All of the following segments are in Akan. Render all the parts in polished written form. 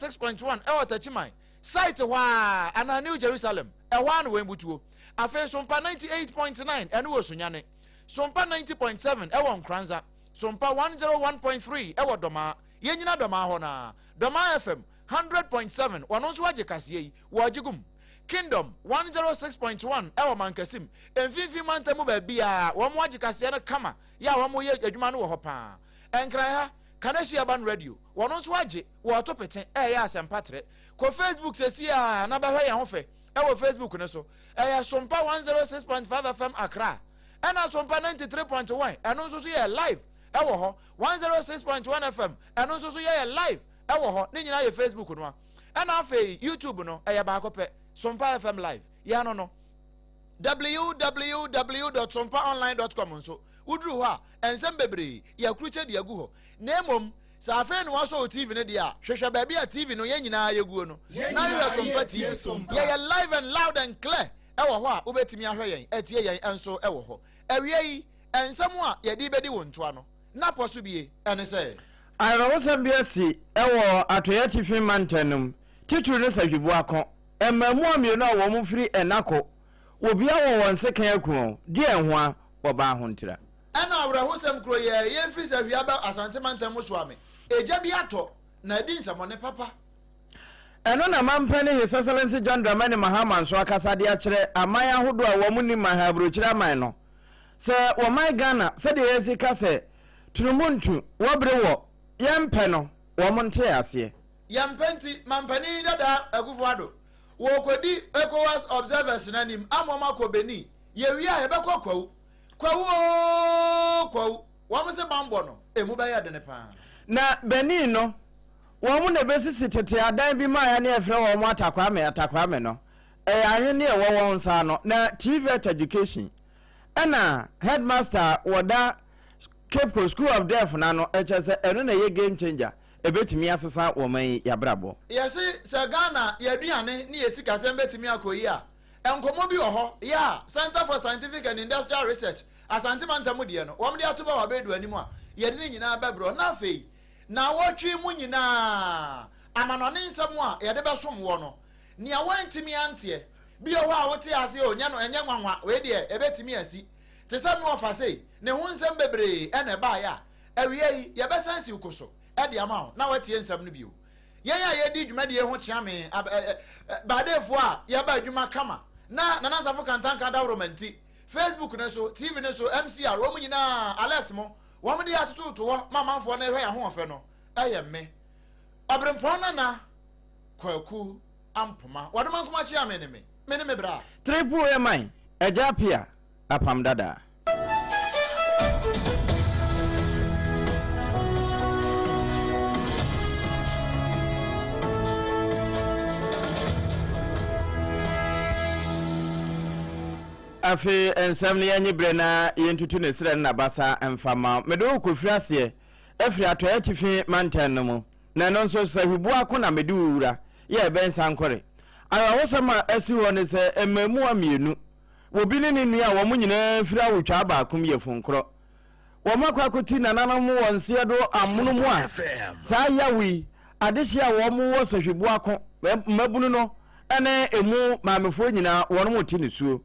6.1 ɛwɔ Techiman site hɔ ara anaa New Jerusalem, ɛhɔ ara na wɔn butuo. Afei Sompa 98.9 ɛno wɔ Sunyani, Sompa 90.7 ɛwɔ Nkoranza, Sompa 101.3 ɛwɔ Dɔmaa, yɛnyina Dɔmaa hɔ no ara, Dɔmaa FM 100.7 wɔn nso agye kaseɛ yi, wɔregye gum. Kingdom 106.1 ɛwɔ Mankasim, mfimfini mantam mu baabiara wɔn agye kaseɛ no kama yɛ a wɔyɛ adwuma no wɔ hɔ paa. Nkran ha, Kaneshie Urban Radio, wɔn nso agye, wɔreto pete, ɛreyɛ asɛmpa trɛ. Kɔ Facebook seesei ara na bɛhwɛ yɛn ho fɛ wɔ Facebook no so. Ɛyɛ Sompa 106.5 FM Accra, ɛna Sompa 93.1, ɛno nso so yɛ live wɔ hɔ. 106.1 FM, ɛno nso so yɛyɛ live wɔ hɔ. Ne nyinaa yɛ Facebook no a. Ɛna afei YouTube no, ɛyɛ baako pɛ, Sompa FM Live. Yɛn ano no, www.sompaonline.com nso, woduru hɔ a, nsɛm bebree, yɛakrukyɛ de agu hɔ. Na mmom, sɛ afei na woasɔ wo TV no deɛ a, hwehwɛ baabi a TV no yɛn nyinaa yɛguo no, na hwehwɛ Sompa TV. Yɛyɛ live and loud and clear wɔ hɔ a wobɛtumi ahwɛ yɛn, atie yɛn nso wɔ hɔ. Awia yi, nsɛm a yɛde rebɛdi wo ntoa no, n'apɔ so bie ne sɛ. Awerɛhosɛm bi asi wɔ Atɔeɛ Atifi mantam no mu, titiriw ne Sahwibuako. Mmaamua mmienu a wɔn firi Enako, wɔbia wɔ wɔn sekan aku wɔn, deɛ ɛhoa wɔbaa ho ntira. Ɛna awerɛhosɛm kuro yɛ yɛn firi sɛ hwia bɛ Asante mantam mu soa me. Egya bi atɔ na adi nsɛmɔne papa. Ɛno na Mampanin His Excellency John Dramani Mahama nso akasa de akyerɛ aman ahodoɔ a wɔn nni man ha aburokyire aman no sɛ wɔman Ghana sɛdeɛ yɛasi ka sɛ tunumuntu wɔbere wɔ yɛmpɛ no wɔn ntee aseɛ. Yɛmpɛ nti Mampanin dada Akufo Addo wɔrekɔdi Ecowas observers no anim ama wɔn akɔ Benin. Yɛwie a yɛbɛkɔ Kwawu. Kwawu oo Kwawu, wɔn se banbɔ no, emu bɛyɛ dene paa. Na Benin no, wɔn na ɛbɛsisi tete adan bi maa yɛne yɛfrɛ wɔn Atakwame, Atakwame no, ɛyɛ anwenneɛ ɛwɔ wɔn nsa ano. Na TVET Education, ɛna headmaster a wɔda Cape Coast School of Deaf no ano, ɛkyerɛ sɛ ɛno na ɛyɛ game changer, ɛbɛtumi asesa wɔn man yi y'abrabɔ. Yɛse sɛ Ghana y'aduane ne yɛ sikasɛm bɛtumi akɔ yie a, Nkɔmmɔ bi wɔ hɔ yɛ a Centre for Scientific and Industrial Research, Asante Mantam deɛ no, wɔde ato ba wɔ abɛɛdu anim a yɛde ne nyinaa bɛbrɛ na afei naawɔtwe mu nyinaa amanɔne nsɛm a yɛde bɛsom woɔ no, nea woantumi anteɛ, bi wɔ hɔ a wote ase o, nyɛ no, ɛnyɛ nwanwa, wei deɛ ɛbɛtumi asi. Te sɛ Noah fa sei, ne ho nsɛm bebree na ɛbaeɛ a, awia yi yɛbɛsan si wo ko so de ama wo na woatie nsɛm no bio. Yɛn a yɛdi dwumadie ho kyeame, Baadeefoɔ a yɛba adwuma kama na Nana Nsafo Kantanka Dawuroma nti, Facebook no so, TV no so, MCR, wɔn nyinaa, Alex mo, wɔn de atototo hɔ ma amanfoɔ no hwɛ yɛn ahoɔfɛ no, ɛyɛ me. Ɔberempɔn Nana Kwaku Ampoma, Wadomankoma kyeame ne me, me ne me bra. Triple A man, Agya Appiah, Apam Dada. Afei nsɛm no yɛnye berɛ na yɛntutu ne serɛ no n'abasa mfa ma mede wo kɔfiri aseɛ afiri atɔeɛ atifi mantam no mu na ɛno nso sahwiboa ko na mede wo wura yɛ ɛbɛn sankore awerɛhosɛm a asi hɔ ne sɛ mmaamua mmienu Obi ne ne nua a wɔn nyinaa firi awotwaa baako mu yɛ funkorɔ. Wɔn akɔ akɔti nananom wɔ nseɛ do amono mu a saa yaw yi, adehyeɛ a wɔn wɔ sahwiboako, mmabunu no ne emu maamefoɔ nyinaa wɔn te nisuo.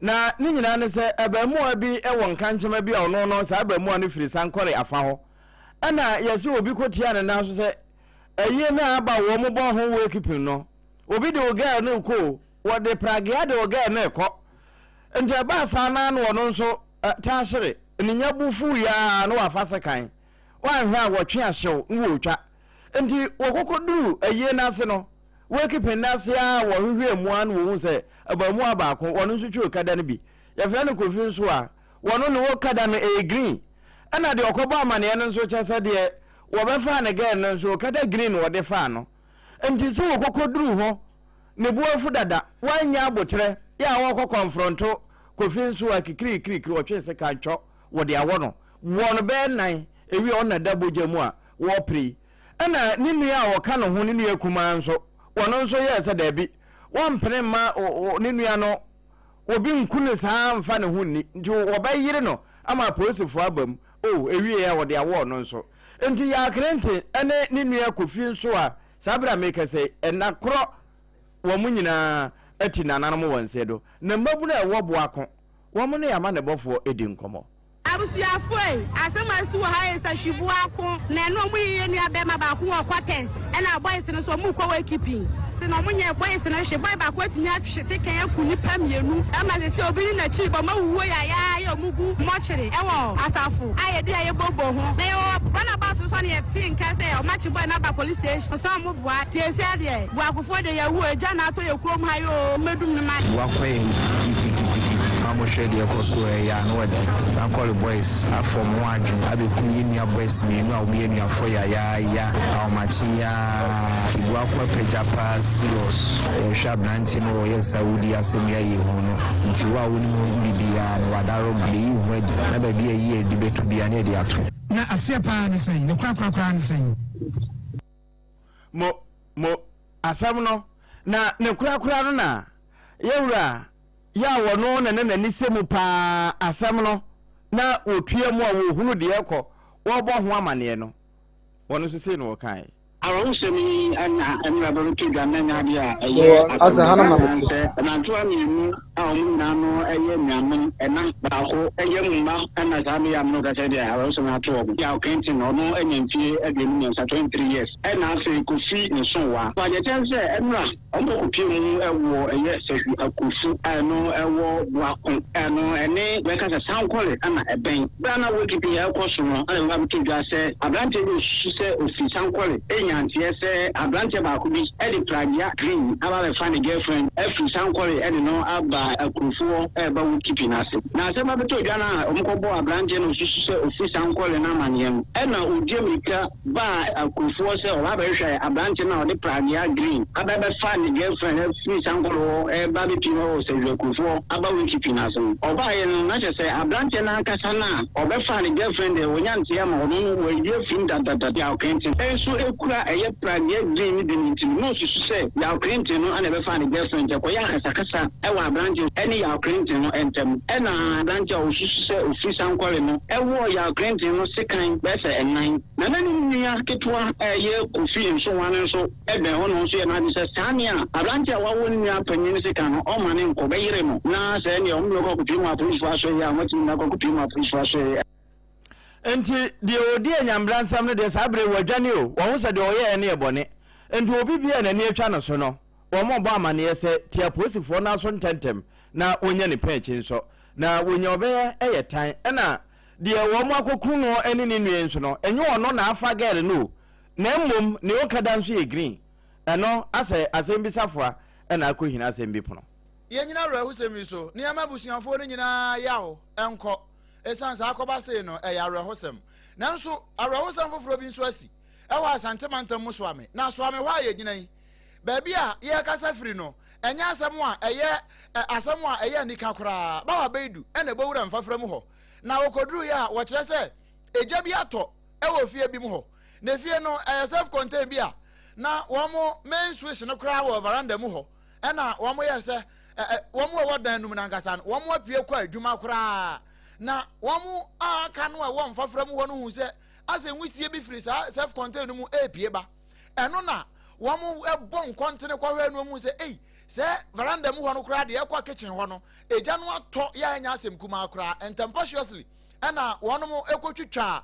Na ne nyinaa ne sɛ abaamua bi wɔ nkankyema bi a ɔno no saa abaamua no firi Sankore afa hɔ. Ɛna yɛse obi kɔtia ne nan so sɛ ayie no a aba wɔn bɔ ho wake no, obi de wo girl no rekɔ o, Wɔde pragea de ɔgɛɛ no rekɔ. Nti ɛbaa saa no ara na ɔno nso tahyere ne nya bo fuiɛ ara na wafa sekan. Wanhwɛ a wɔtwe ahyew na wɔretwa. Nti wɔkɔkɔduruu ayie no ase no, wakepen no ase ara wɔhwehwɛɛ mu ara na wɔhuu sɛ abaamuwa baako, ɔno nso twi okada no bi. Yɛfrɛ no Kofi nso a, wɔno ne okada no ɛyɛ green. Ɛna deɛ ɔkɔbɔ amaneɛ no nso kyɛ sɛ deɛ wɔbɛfaa ne gɛɛ no nso okada green na wɔde faa no. Nti sɛ wɔkɔkɔduruu hɔ Ne bo afu dada, wannya aboterɛ, yɛ a ɔrekɔ kɔnfrɔnto Kofi nso a kikirikirikiri ɔtwe sekan twɔ wɔde awɔ no, wɔɔ no bɛyɛ nan, ewie a ɔna da bogya mu a wɔrepere yi. Ɛna ne nua a ɔka ne ho, ne nua kumaa nso, ɔno nso yɛɛ sɛ daabi, wɔmpene mma ne nua no obi nku no saa mfa ne ho nni, nti wɔbɛyere no ama apolisifoɔ aba mu. Oh, ewie a wɔde awɔɔ no nso. Nti Yaa Krenten ne ne nua Kofi nso a. Saa berɛ a merekasa yi, ɛna korɔ wɔn nyinaa ati nananom wɔn nsa do, na mmabunu a ɛwɔ Boako, wɔn ne amanebɔfoɔ di nkɔmmɔ. Abusuafo ei, asɛm a asi wɔ ha ei, sahwi boako na ɛne ɔmo yɛ yɛn nua bɛɛma baako wɔ quarters ɛna boys no nso ɔmo kɔ wakeeping nti na ɔmo nyɛ boys no hwee, boy baako atumi atwe sekan aku nipa mienu ɛma sɛsɛ obi ne n'akyiri ba ɔmo awuwuo yayaaya ɔmo gu mɔkyere ɛwɔ asafo a yɛde a yɛbɔ bɔ ho na yɛwɔ run about nso na yɛtee nka sɛ ɔmo akye boy no aba police station sɛ ɔmo boa nti ɛsɛ deɛ boakofoɔ deɛ yɛawu o egya na atɔ yɛ kurom ha yi oo mmɛdum no ma. Boakɔ yɛ gidigidigidi ma mo hwɛ deɛ ɛkɔ so ɛyɛ a na wɔde Sankore boys afɔm ho adwene abɛkum yɛ nua boys mienu a wɔn yɛ anuafoɔ yayaaya ahomakye yi ara nti Boakɔ apagya paa serious yɛhwɛ abranteɛ no ɔyɛ saa wodi asɛm yi a yɛhu no nti wo a wonim ho bibiaa no wadaroma bɛyi wo ho adi na baabi a ɛyi adi bɛto biaa na yɛde ato. Na aseɛ paa ne sɛn? Ne korakora koraa ne sɛn? Mo, mo, asɛm no, na ne korakora no na yɛwura yɛ a wɔno na na n'ani sɛ mu paa asɛm no na wɔtua mu a wɔhunu deɛ ɛkɔ wɔrebɔ ho amaneɛ no, wɔno nso sei na wɔkaeɛ. Awerɛhosɛm yi na ɛmmra bɛbɛtɔ dwa na ɛnyɛ adeɛ a ɛyɛ Asɛ ha no na asɛmdɛ mete. sɛ mmerantewa mienu a wɔn nyinaa no yɛ anuanom, ɛna baako yam mma na saa meyɛ a me ne wo kasa yi deɛ awerɛhosɛm yi ato wɔn. Yaw Clinton, ɔno anya mfie 23, 23 years, ɛna afei Kofi Nsowa. Deɛ ɛteɛ ne sɛ ɛmmra Wɔn kɔ kɔpie mu wɔ ɛyɛ Sahwi Akurofu a ɛno ɛwɔ Boako a ɛno ɛne bɛka sɛ Sankore na ɛbɛn. Berɛ a na wokeeping ɛrekɔ so no na ɛba bɛtɔ dwa sɛ aberanteɛ bi ɔsusu sɛ ɔfiri Sankore renya nteɛ sɛ aberanteɛ baako bi de pragea green aba abɛfa ne girlfriend afiri Sankore de no aba Akurofu hɔ reba wokeeping no ase. Na asɛm ba bɛtɔɔ dwa no a wɔkɔbɔɔ aberanteɛ no a ɔsusu sɛ ɔfiri Sankore no amaneɛ no ɛna ɔdi mmirika baa Akurofoɔ sɛ ɔba abɛhwehwɛ aberante no a ɔde pragea green aba abɛfa ne girlfriend afiri Sankore hɔ reba abɛpie hɔ wɔ Sahwi Akurofoɔ aba Wikipi no ase no. Ɔbaeɛ no, na kyerɛ sɛ aberanteɛ no ankasa no a ɔbɛfaa ne girlfriend deɛ wanya nteɛ ama ɔno no wayi afiri mu dadadada. Yaw Clinton nso kura ɛyɛ pragea green no bi no nti no, na ɔsusu sɛ Yaw Clinton no na ɛbɛfaa ne girlfriend nti ɛkɔyɛɛ akasakasa wɔ aberanteɛ ne Yaw Clinton no ntam. Ɛna aberanteɛ a ɔsusu sɛ ɔfiri Sankore no wɔɔ Yaw Clinton no sekan bɛyɛ sɛ nnan. Na na ne nua ketewa a ɛyɛ Kofi Nsowa no nso bɛn hɔ na ɔno nso yɛɛ n'adwene sɛ saa nea aberante a wawo ne nua panyin no sekan no, ɔmma no nkɔ, ɔbɛyere no, na sɛ ɛnneɛ wɔn de bɛkɔ akɔpue mu apolisifo asoɛeɛ a, wɔatumi de no akɔ akɔpue mu apolisifo asoɛeɛ. Enti deɛ ɔdi anyamebransɛm no deɛ saa berɛ yi wadwane o, wahu sɛ deɛ ɔyɛeɛ no yɛ bɔne. Enti obi biara a n'ani atwa ne so no, wɔbɔ amanneɛ sɛ tia apolisifoɔ no aso ntɛmntɛm na wɔnya ne pɛn akyi nso. Na wɔnya ɔbɛyɛ yɛ tan. Ɛna deɛ wɔn akɔku no ne ne nua yi nso no, ɛnyɛ ɔno na afa girl no o, na mmom nea ɔka da nso yɛ green. Ɛno asɛ asɛm bi safoa na akɔhina asɛm bi pono. Yɛnnyina awerɛhosɛm yi so na yɛmma abusuafoɔ no nyinaa yaw nkɔ. Ɛsiane saa akɔba sei no, ɛyɛ awerɛhosɛm. Nanso, awerɛhosɛm foforɔ bi nso asi wɔ Asante mantam mu Soame. Na Soame hɔ a yɛgyina yi, baabi a yɛrekasa firi no, ɛnyɛ asɛm a ɛyɛ asɛm a ɛyɛ anika koraa. Bawa Beidu na ɛbɔ wura mfafra mu hɔ. Na wɔkɔduruiɛ a, wɔkyerɛ sɛ egya bi atɔ wɔ fie bi mu hɔ. Na efie no, ɛyɛ self-contained bi a na wɔn main switch no koraa wɔ veranda mu hɔ. Ɛna wɔn yɛ sɛ wɔn a ɛwɔ dan no mu no ankasa no, wɔn apue kɔ adwuma koraa. Na wɔn a aka no a ɛwɔ mfafra mu hɔ no hu sɛ asɛ nwusie bi firi saa self-contained no mu repue ba. Ɛno na wɔn bɔ nkɔntene kɔhwɛ no mu sɛ, ei, sɛ veranda mu hɔ no koraa deɛ ɛkɔ kitchen hɔ no, egya no atɔ yɛ a ɛnyɛ asɛm kumaa koraa. Ntɛmpɔhyeɔsli ɛna wɔn kɔtwitwaa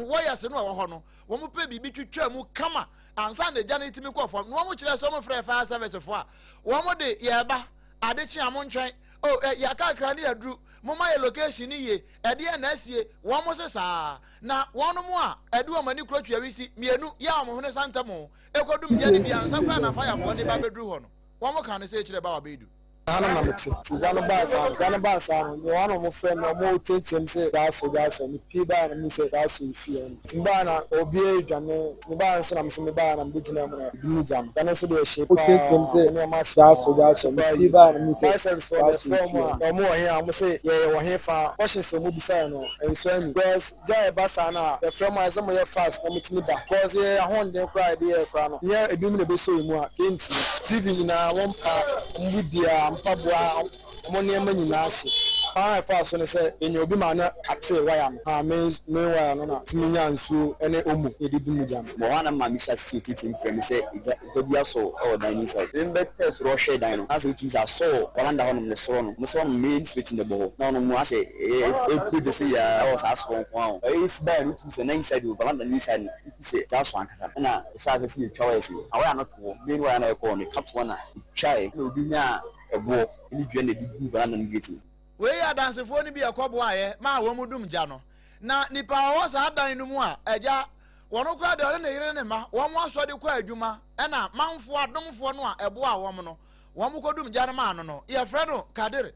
wires no a ɛwɔ hɔ no, wɔn pɛ biribi twitwaa mu kama ansa na egya no tumi kɔɔ fam. Na wɔn kyerɛ sɛ wɔn frɛ fire service foɔ a, wɔn de yɛreba, ade kye a montwɛn, oh, ɛ, yɛakakra ne yɛaduru, momma yɛ location no yie, ɛdeɛn na asie, wɔn se saa. Na wɔnom a ɛde wɔn ani kuro tweawisi mienu yɛ a wɔn hwene sa ntɛm kɔdum gya no bi ansa koraa na fayafoɔ no reba abɛduru hɔ no, wɔn kaa no sei kyerɛɛ Bawa Beidu. Ha no na mete. Nti da no baa saa no, da no baa saa no, mewɔ ha na wɔfrɛ me, wɔteateam sɛ gya asɔ, gya asɔ. Mepue baeɛ na mehu sɛ gya asɔ efie hɔ nom. Nti mebaeɛ na obiara redwane. Nti mebaeɛ nso na me nso mebaeɛ na mebɛgyinaa mu na medum gya no. Gya no nso deɛ ɛhyee paa, Woteateam sɛ me nneɛma gya hyee asɔ, gya paa, asɔ. ɛhyee paa Mepue yie. baeɛ na mehu sɛ Fire service gya foɔ asɔ mefrɛɛ efie wɔn hɔ a, nom. wɔn wɔ he a, wɔse yɛwɔ he fa. Questions a wɔbisaeɛ no, ɛnsɔ ani. Because Gya a ɛba saa no a yɛfrɛ mo a ɛsɛ moyɛ fast na motumi ba cause yɛ ahoɔnden koraa a yɛde yɛɛ koraa no nyɛ ebinom na ɛbɛsɔ yɛn mu a yɛntumi. TV nyinaa wɔn mpa wɔn biribiara mpaboa wɔn nneɛma nyinaa hye. Kwan a ɛfaa so ne sɛ yɛnya obi maa no katee wire no, kaa main main wire no na tumi nyaa nsuo ne omo yɛde dum gya no. Wɔ hɔ a na maame hyɛ ase teetee mu frɛ me sɛ egya egya bi asɔ wɔ dan no inside. Me bɛ pɛɛ soro hwɛɛ dan no na sɛ wotumi sɛ asɔ veranda hɔ nom ne soro no mo sɛ hɔ nom main switch na ɛbɔ hɔ na hɔ nom no asɛ ɛpue te sɛ yaa ɛwɔ saa soro nko ara o. Ɛyɛ si baeɛ no wotumi sɛ na inside o veranda no inside no wotumi sɛ gya asɔ ankasa ɛna yɛhyɛ ase sɛ yɛtwa wires no na wire no to hɔ main wire no a ɛkɔɔ no yɛka to hɔ na ɛtwaeɛ ɛna obi nyaa ɛboɔ ne dua na ɛde guu veranda no gate mu. Wei yɛ Adansefoɔ no bi a ɛkɔboaeɛ maa wɔdum gya no. Na nipa a ɔwɔ saa dan no mu a agya, wɔn koraa deɛ ɔne ne yere ne mma, wɔn asɔ de kɔ adwuma, ɛna manfoɔ adomfoɔ no a ɛboaa wɔn no, wɔn kɔdum gya no maa no no, yɛfrɛ no Kadir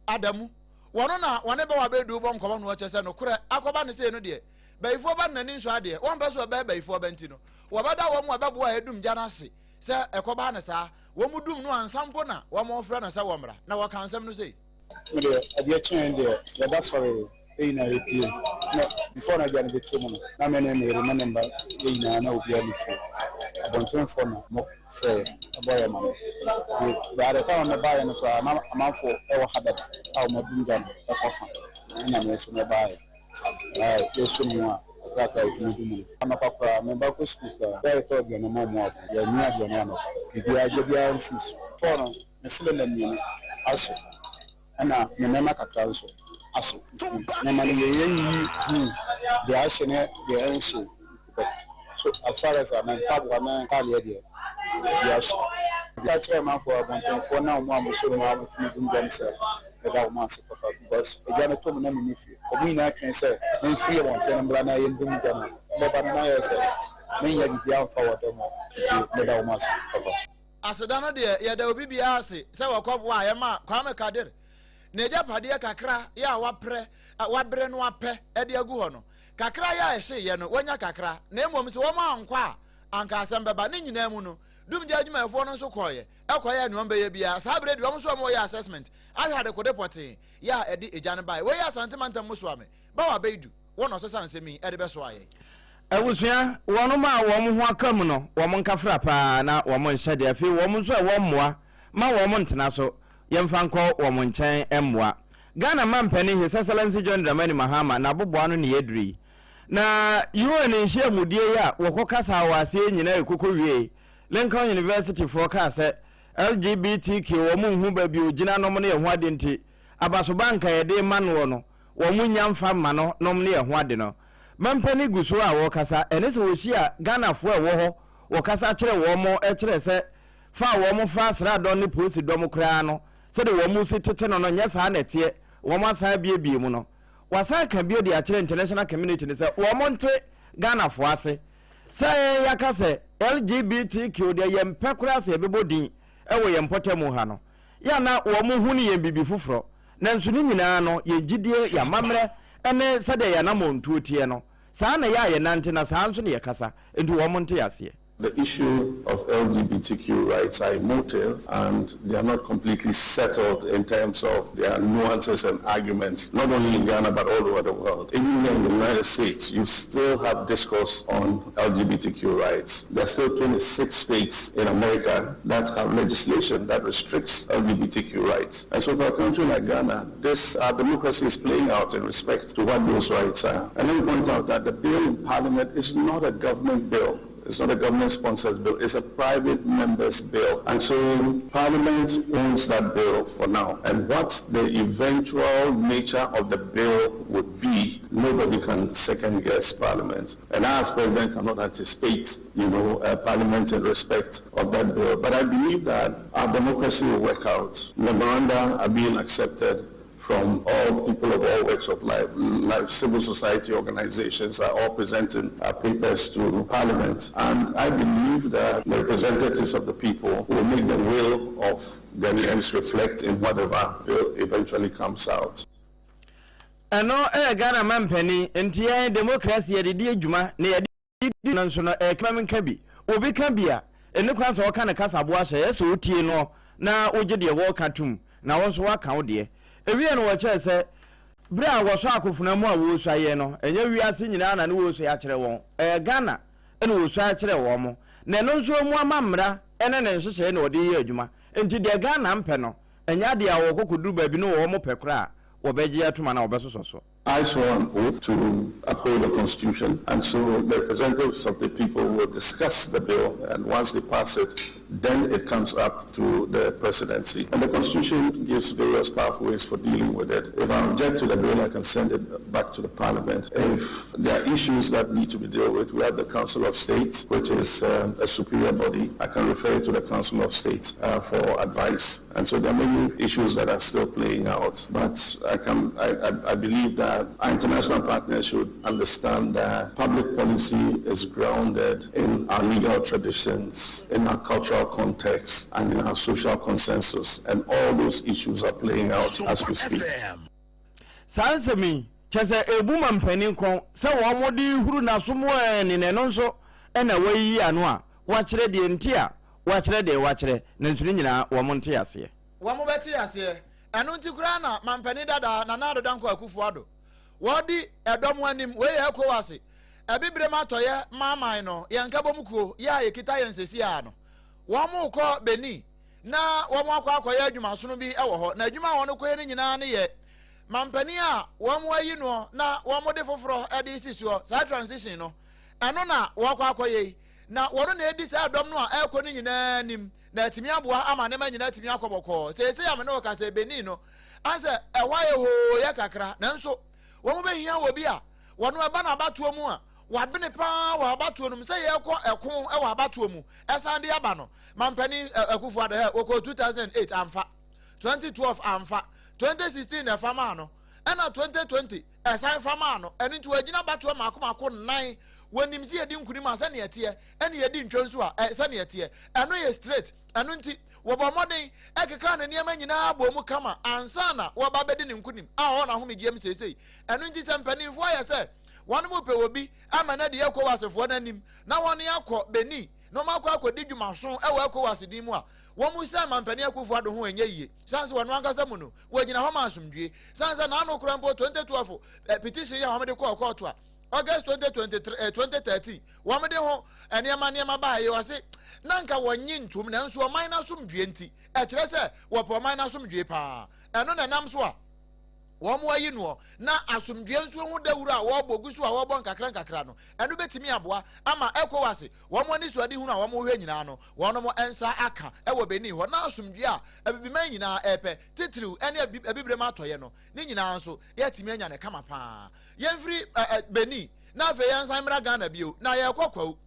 Adamu. Wɔn na wɔne Bawa Bɛdu bɔ nkɔmmɔ no ɔkyɛ sɛ nokorɛ akɔba no sei no deɛ, bayifoɔ ba no n'ani nsɔ adeɛ, wɔmpɛ sɛ ɔbɛyɛ bayifoɔ ba nti no, wɔbɛda wɔn a ɛbɛboa a ɛdum gya no ase sɛ ɛkɔba no saa. Wɔn dum no ansa mpo na wɔrefrɛ no sɛ wɔmmra, na wɔka nsɛm no sei. Me deɛ adeɛ kyeeɛ deɛ yɛda sɔree yɛn nyinaa yɛpie na before na gya no bɛtɔ mu no na me ne me yere ne me mma yɛn nyinaa na obiara nni fie abɔntenfoɔ na mo frɛɛ ɛbɔ yɛn ma no nti by the time a mebaeɛ no koraa na amanfoɔ ɛwɔ ha dada a wɔn adum gya no ɛkɔ fa ɛna me nso mebaeɛ na yɛsɔ mu a kakrakra yɛtumi du mu no anɔpa koraa me ba kɔ sukuu koraa yɛ a yɛtɔ aduane ma wɔn abɔ yɛanua aduane anɔpa biribiara gya biara nsii so tɔɔ no me cylinder mmienu ahye ɛna me nneɛma kakra nso ahye nti nneɛma no yɛyɛ nyi hu deɛ ahye ne deɛ ɛnhye nti but so as far as a me mpaboa me ntaadeɛ deɛ bi ahye. Meka kyerɛ amanfoɔ abɔntenfoɔ na wɔn a wɔsɔ mu a wɔtumi dum gya no sɛ meda wɔn ase papa because egya no tɔ mu na menni fie. Wɔn nyinaa twɛn sɛ memfiri abɔnten no mmra na yɛndum gya no. Mɛba no na ayɛ sɛ menyɛ biribiara mfa wɔ dɛm hɔ nti meda wɔn ase papa. Aseda no deɛ yɛda obi biara ase sɛ wɔkɔboaa yɛn maa Kwame Kadir n'agyapadeɛ kakra yɛ a waprɛ wabrɛ no apɛ de agu hɔ no. Kakra yɛ a ɛhyeeɛ no wanya kakra na mmom sɛ wɔn ankɔ a anka asɛm bɛba. Ne nyinaa mu no Dumgya adwumayɛfoɔ no nso kɔeɛ kɔyɛɛ nea wɔbɛyɛ biara. Saa berɛ deɛ wɔn nso wɔyɛ assessment ahwɛ adekode pɔtee yɛ a ɛde egya no baeɛ. Wei yɛ Asante mantam mu Soame, Bawa Beidu, wɔ na ɔsesa nsɛm yi de bɛsoaa yɛn. Abusua, wɔnom a wɔn ho aka mu no, wɔn nkafra paa na wɔn nhyɛ deɛ, afei wɔn nso a ɛwɔ mmoa ma wɔn ntena so, yɛmfa nkɔ wɔn nkyɛn mmoa. Ghana mampanin His Excellency John Dramani Mahama n'aboboano ne yɛaduru yi. Na UN nhyiamudie yi a wɔkɔ kasaa wɔ aseɛ nyinaa ɛkoko wiei, Lincoln University foɔ kaa sɛ LGBTQ wɔn nhu baabi ogyina nom ne ɛho ade nti abasoba nka yɛde rema noɔ no wɔn nnya mfa mma no nom ne ɛho ade no. Mampani gu so a wɔkasa ɛne sɛ wɔhyia Ghanafoɔ a ɛwɔ hɔ wɔkasa kyerɛ wɔn kyerɛ sɛ fa a wɔn fa asraadɔm ne polisi dɔm koraa no sɛdeɛ wɔn si tete no no nyɛ saa na ɛteɛ wɔn asan abiebie mu no. Wasan aka bio de akyerɛ international community no sɛ wɔn nte Ghanafoɔ ase sɛ yɛn yɛaka sɛ LGBTQ deɛ yɛmpɛ koraa sɛ yɛbɛbɔ din wɔ yɛn mpɔtamu ha no, yɛ a na wɔn hu no yɛn biribi foforɔ. Nanso ne nyinaa no, yɛn gyidie, yɛn amammerɛ ne sɛdeɛ yɛn anammɔntuo teɛ no, saa na ɛyɛ a yɛnante na saa nso na yɛkasa, enti wɔn nte aseɛ. The issue of LGBTQ rights are emotive and they are not completely settled in terms of their nuances and arguments, not only in Ghana but all over the world. Even here in the United States, you still have discourse on LGBTQ rights. There are still 26 states in America that have legislation that restricts LGBTQ rights. And so for a country like Ghana, this uh, democracy is playing out in respect to what those rights are. And let me point out that the bill in parliament is not a government bill. It's not a government-sponsored bill. It's a private member's bill. And so Parliament owns that bill for now. And what the eventual nature of the bill would be, nobody can second-guess Parliament. And I, as president, cannot anticipate, you know, uh, Parliament in respect of that bill. But I believe that our democracy will work out. Memoranda are being accepted from all people of all walks of life, life civil society organizations are all presenting uh, papers to Parliament. And I believe that the representatives of the people will make the will of Ghanaians reflect in whatever bill eventually comes out. Ɛno yɛ Ghana mampanin nti yɛn democracy yɛde di adwuma na yɛde di no nso no ɛkama nka bi. Obi ka bi a, ɛni kwan sɛ ɔka ne kasaboa hyɛ, ɛyɛ sɛ wotie no na wogye deɛ wɔreka tom na wo nso woaka wo deɛ. Ɛwieɛ no wɔkyerɛɛ sɛ berɛ a wɔsɔ akofena mu a wɔresua yɛ no, ɛnyɛ wiase nyinaa na ne wɔresua akyerɛ wɔn, ɛyɛ Ghana na wɔsua kyerɛ wɔn. Na ɛno nso ɔmu amammra ne ne nhyehyɛeɛ na wɔde yɛ adwuma. Nti deɛ Ghana mpɛ no, ɛnyɛ adeɛ a wɔkɔ kɔduru baabi no wɔn pɛ koraa a. wɔbɛgye atom anaa wɔbɛsosɔ so. I swore an oath to uphold the Constitution, and so the representatives of the people will discuss the bill, and once they pass it, then it comes up to the presidency. And the Constitution gives various pathways for dealing with it. If I object to the bill, I can send it back to the Parliament. If there are issues that need to be dealt with, we have the Council of States, which is um, a superior body. I can refer it to the Council of States uh, for advice. And so there are many issues that are still playing out. But I, can, I, I, I believe that our international partners should understand that public policy is grounded in our legal traditions, in our cultural context, and in our social consensus. And all those issues are playing out as we speak. Saa nsɛm yi, kyerɛ sɛ ɛbu ma mpanin kɔn sɛ wɔn de huru n'asom ɛne na ɛno nso ɛna wɔayiyi ano a wɔakyerɛ deɛ nti a wɔakyerɛ deɛ wɔakyerɛ nanso ne nyinaa wɔn nte aseɛ. Wɔn bɛte aseɛ. Ɛno nti koraa na mampanin dada Nana Addo Dankwa Akufo Addo wɔdi ɛdɔm anim, wei yɛ ECOWAS Abibirem Atɔeɛ Maaman no yɛn nkabom kuo yɛ a yɛkita yɛn seesei ara no. Wɔn rekɔ Benin na wɔn akɔ akɔyɛ adwumasono bi wɔ hɔ, na adwuma a wɔn rekɔyɛ no nyinaa ne yɛ mampanin a wɔn ayi noɔ na wɔn de foforɔ de resi soɔ, saa transition no, ɛno na wɔrekɔ akɔyɛ yi. Na wɔn na edi saa dɔm no a ɛrekɔ no nyinaa anim, na atumi aboa ama nneɛma nyinaa atumi akɔ bɔkɔɔ. Seesei a me ne wo kasa yi, Benin no, ansɛ ɛhɔ ayɛ hooyɛ kakra, nanso wɔn bɛhia obi a wɔn ɛba no abatoɔ mu a wabene paa wɔ abatoɔ no mu sɛ yɛrekɔ ɛko wɔ abatoɔ mu ɛsan de aba no. Mampanin Akufo Addo hɛ, wɔkɔɔ 2008 amfa, 2012 amfa, 2016 na ɛfa maa no, ɛna 2020 ɛsan fa maa no. Ɛno nti wɔagyina abatoɔ mmaako mmaako nnan. Wɔnim sɛ yɛdi nkunim a sɛnea ɛteɛ, ɛne yɛdi ntwa nso a ɛ, sɛnea ɛteɛ. Ɛno yɛ straight. Ɛno nti, wɔbɔ mmɔden kekaa ne nneɛma nyinaa bɔɔ mu kama ansa na wɔreba abɛdi ne nkunim a ɔwɔ n'ahomegyeɛ mu seesei. Ɛno nti sɛ mpanimfoɔ ayɛ sɛ wɔn repɛ obi ama no adi ECOWASfoɔ no anim na wɔne akɔ Benin na wɔakɔ akɔdi dwumaso wɔ ECOWAS din mu a, wɔn Mampanin Akufo-Addo ho nyɛ yie. Sane sɛ wɔn ankasa mu no, wɔgyina hɔ ma asomdwie. Sane sɛ n'ano koraa mpo 2012 petition yi a wɔde kɔɔ kɔɔto a August 2023 eh, 2013 wɔde ho nneɛma nneɛma baa yi wɔse na nka wɔnye ntom nanso ɔman no asomdwie nti ɛkyerɛ sɛ wɔpɛ ɔman no asomdwie paa ɛno na ɛnam so a wɔn ayi noɔ na asomdwie nso ho dawuro a wɔrebɔ gu so a wɔrebɔ nkakra nkakra no ɛno bɛtumi aboa ama ECOWAS wɔn ani so adehunu a wɔn hwɛ nyinaa no wɔn nsa aka ɛwɔ Benin hɔ na asomdwie a abibiman nyinaa ɛpɛ titiriw ɛne abibirem atɔeɛ no ne nyinaa nso yɛatumi anya no kama paa. Yɛmfiri ɛ ɛ Benin na afei yɛnsan mmra Ghana bio na yɛrekɔ Kwawu.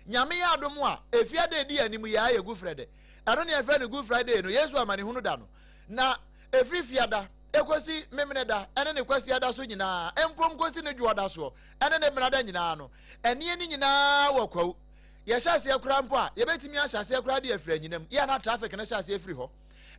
Nyame yɛ adom a, efiada a ɛdi yɛn anim yi ara yɛ Good Friday. Ɛno ne yɛfrɛ no Good Friday no, Yesu amanehunu da no. Na ɛfiri fiada ɛkɔsi Memeneda ɛne ne Kwasiada so nyinaa, mpom kɔsi ne Dwoɔda soɔ ɛne ne Benada nyinaa no, ɛneɛ no nyinaa wɔ Kwawu. Yɛhyɛ aseɛ koraa mpo a, yɛbɛtumi ahyɛ aseɛ koraa de afiri anyinam, yɛ a na traffic no hyɛ aseɛ firi hɔ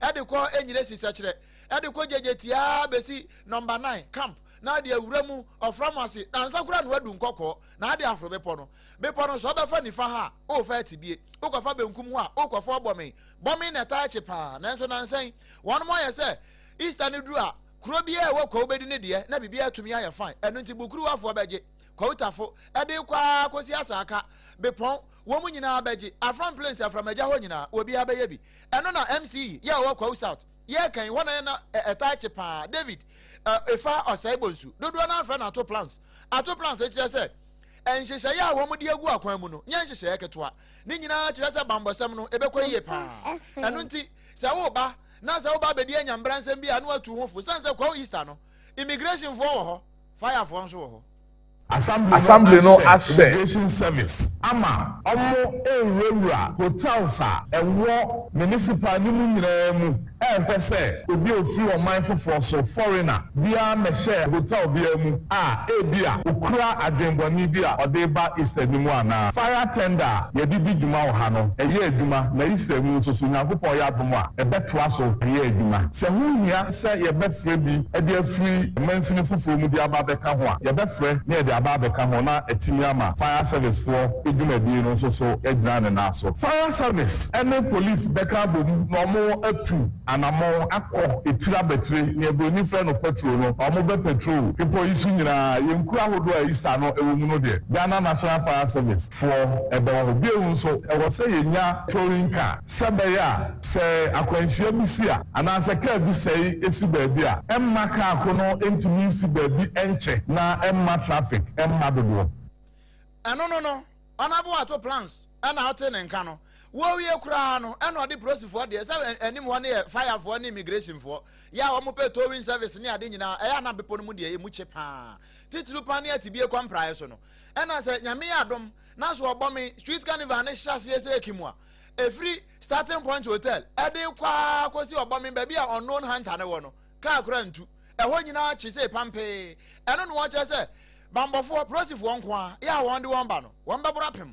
ɛde kɔ Enyiresi Sɛkyerɛ de kɔ gyegye tiaa besi nɔmba nine camp na ade awura mu ɔfra mo ase na ansa koraa na wadu nkɔkɔɔ na ade aforo bepɔ no. Bepɔ no sɛ ɔbɛfa nifa ha a worefa atibie, wokɔfa benkum hɔ a worekɔfa ɔbɔme. Bɔme na ɛtaa kye paa nanso nansa yi wɔnom ayɛ sɛ Easter no duru a kuro biara a ɛwɔ Kwawu bɛdi ne deɛ na biribiara atumi ayɛ fine ɛno nti Bukuruwafoɔ bɛgye, Kwawutafo, ɛde rekɔ ara kɔsi Asaaka, Bepɔn, wɔn nyinaa bɛgye, Afram Plains, Aframagya hɔ nyinaa obiara bɛyɛ bi. Ɛno na MC yi yɛ a ɔwɔ Kwawu South. Yɛreka yi, hɔ na yɛ na ɛtaa kye paa. David, Efa Ɔsɛe Bonsu, dodoɔ no ara frɛ no Ato Plans. Ato Plans kyerɛ sɛ nhyehyɛeɛ a wɔde agu akwan mu no nyɛ nhyehyɛeɛ ketewa. Ne nyinaa kyerɛ sɛ bammɔsɛm no ɛbɛkɔ yie paa. Ɛno nti, sɛ woreba na sɛ woba abɛdi anyambransɛm bi a na watu ho fo. Sane sɛ Kwawu Easter no, immigrationfoɔ wɔ hɔ, firefoɔ nso wɔ hɔ. Assembly no ahyɛ Immigration Service ama ɔmo rewurawura hotels a ɛwɔ municipal no mu nyinaa mu rehwɛ sɛ obi a ofiri ɔman foforɔ so, foreigner, biara mmɛhyɛɛ hotel biara mu a ebia okura adwenbɔne bi a ɔde reba Easter no mu anaa. Fire tender a yɛde di dwuma wɔ ha no, ɛyɛ adwuma na Easter mu nso so Nyankopɔn yɛ adom a, ɛbɛtoa so ayɛ adwuma. Sɛ ɛho hia sɛ yɛbɛfrɛ bi de afiri mansini foforɔ mu de aba abɛka ho a, yɛbɛfrɛ na yɛde aba abɛka ho na atumi ama Fire Service foɔ dwumadie no nso so agyina ne nan so. Fire Service ne Police bɛka abom na wɔatu. anamɔn akɔ etire abatire, nea buroni frɛ no patrol no, wɔbɛ patrol bepɔ yi so nyinaa. Yɛn nkuro ahodoɔ a Easter no wɔ mu no deɛ, Ghana National Fire Service foɔ bɛwɔ hɔ. Bio nso, ɛwɔ sɛ yɛnya towing car sɛ ɛbɛyɛ a sɛ akwanhyia bi si a, anaasɛ kaa bi sɛe si baabi a, ɛmma kaa ko no ntumi nsi baabi nkyɛ na ɛmma traffic mma dodoɔ. Ɛno no no, Honourable Ato Plans ɛna ɔte ne nka no. Wɔwie koraa no ɛna ɔde prosifoɔ deɛ sɛ anim hɔ no yɛ firefoɔ ne immigrationfoɔ yɛ a wɔn pɛ towing service ne ade nyinaa ɛyɛ ana bepɔ no mu deɛ emu kye paa titiriw paa ne atibie kɔ mpraeɛ so no ɛna sɛ nyame yɛ adom na so ɔbɔ me street carnival ne hyɛ aseɛ sɛ ekim a ɛfiri starting point hotel ɛde kɔ ara kɔsi ɔbɔ me baabi a unknown hunter no wɔ no kaa koraa ntu ɛhɔ nyinaa kye sɛ pampee ɛno na wɔkyerɛ sɛ Banbɔfoɔ, polosifoɔ nko ara, yɛ a wɔn de wɔn ba no, wɔn bɛboro apem.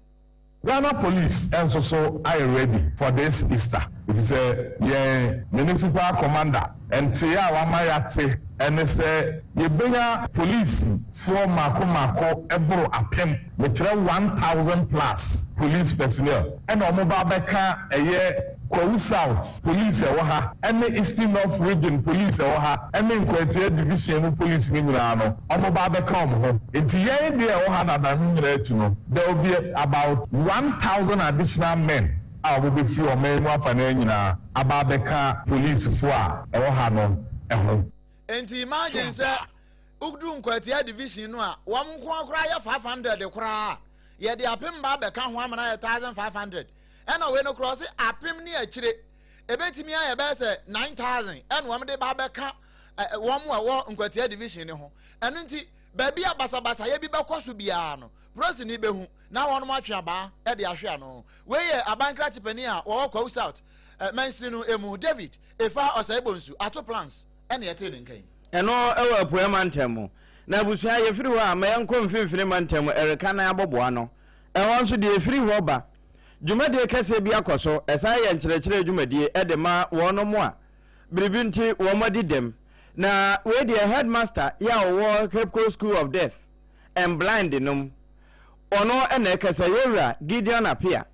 Ghana police nso so ayɛ ready for this Easter efisɛ yɛn municipal commander nteɛ a wama yɛate ne sɛ yɛbɛnya police foɔ mmaako mmaako boro apem, mekyerɛ 1000 plus police personnel ɛna wɔn ba abɛka ɛyɛ Kwawu South police ɛwɔ ha ɛne Eastern North Region police ɛwɔ ha ɛne Nkwatia division mu police no nyinaa no wɔn ba abɛka wɔn ho. Nti yɛn deɛ ɛwɔ ha dada no nyinaa akyi no there will be about 1000 additional men a wɔn bɛfiri ɔman mu afanaa nyinaa aba abɛka police foɔ a ɛwɔ ha no ho. Nti imagine sɛ woduru Nkwatia division no a wɔn nko ara koraa yɛ 500 koraa a, yɛde apem ba abɛka ho ama no ayɛ 1500. Ɛna wei no koraa ɔse apem ne akyire ɛbɛtumi ayɛ bɛyɛ sɛ 9000 ɛna wɔn de ba abɛka wɔn a ɛwɔ Nkwatia division no ho. Ɛno nti baabi a basabasayɛ bi bɛkɔ so biara no polisini bɛhu na wɔn atwe abaa de ahwe ano. Wei yɛ aban krakye panin a wɔwɔ Kwawu South mansini no mu David Efa Osei Bonsu Ato Plans ɛna yɛtee ne nka yi. Ɛno wɔ Apueɛ mantam mu. Na abusua yɛfiri hɔ a ma yɛnkɔ Mfimfini mantam Ɛreka nan aboboano. Ɛhɔ nso deɛ ɛfiri hɔ ba. Dwumadie kɛseɛ bi akɔ so, ɛsan yɛ nkyerɛkyerɛ dwumadie de ma wɔnom a biribi nti wɔn adi dɛm. Na wei deɛ headmaster yɛ a ɔwɔ Cape Coast School of Deaf and Blind nom, ɔno na ɛkasa, Yɛwura Gideon Appiah,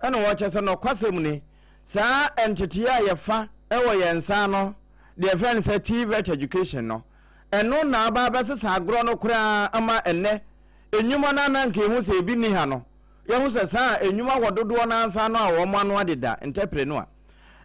ɛna ɔkyɛ sɛ nɔkwasɛm ni, saa nteteeɛ a yɛfa wɔ yɛn nsa ano, deɛ yɛfrɛ no sɛ TVET education no, ɛno na aba abɛsesa agorɔ no koraa ama ɛnnɛ nnwuma no a na anka yɛhu sɛ ebi nni ha no, yɛhu sɛ saa nnwuma wɔ dodoɔ no ara nsa ano a wɔn ano adeda ntɛpere no a.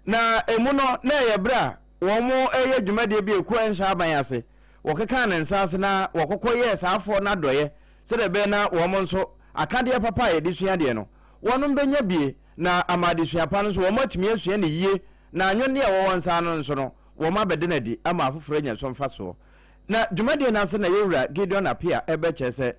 Na emu no, na ɛyɛ berɛ a wɔreyɛ dwumadie bi a ekuo a ɛnhyɛ aban ase, wɔkekaa ne nsa ase na wɔkɔkɔ yɛɛ saa afoɔ no adɔeɛ sɛdeɛ ɛbɛyɛ na wɔn nso akadeɛ papa a yɛde sua adeɛ no, wɔnom bɛnya bie na ama adesua pa no nso wɔn atumi asua no yie na anwonneɛ a ɛwɔ wɔn nsa ano nso no wɔn abɛde no adi ama afoforɔ anya so mfasoɔ. Na dwumadie no ase na yɛwura Gideon Appiah ɛbɛkyerɛ sɛ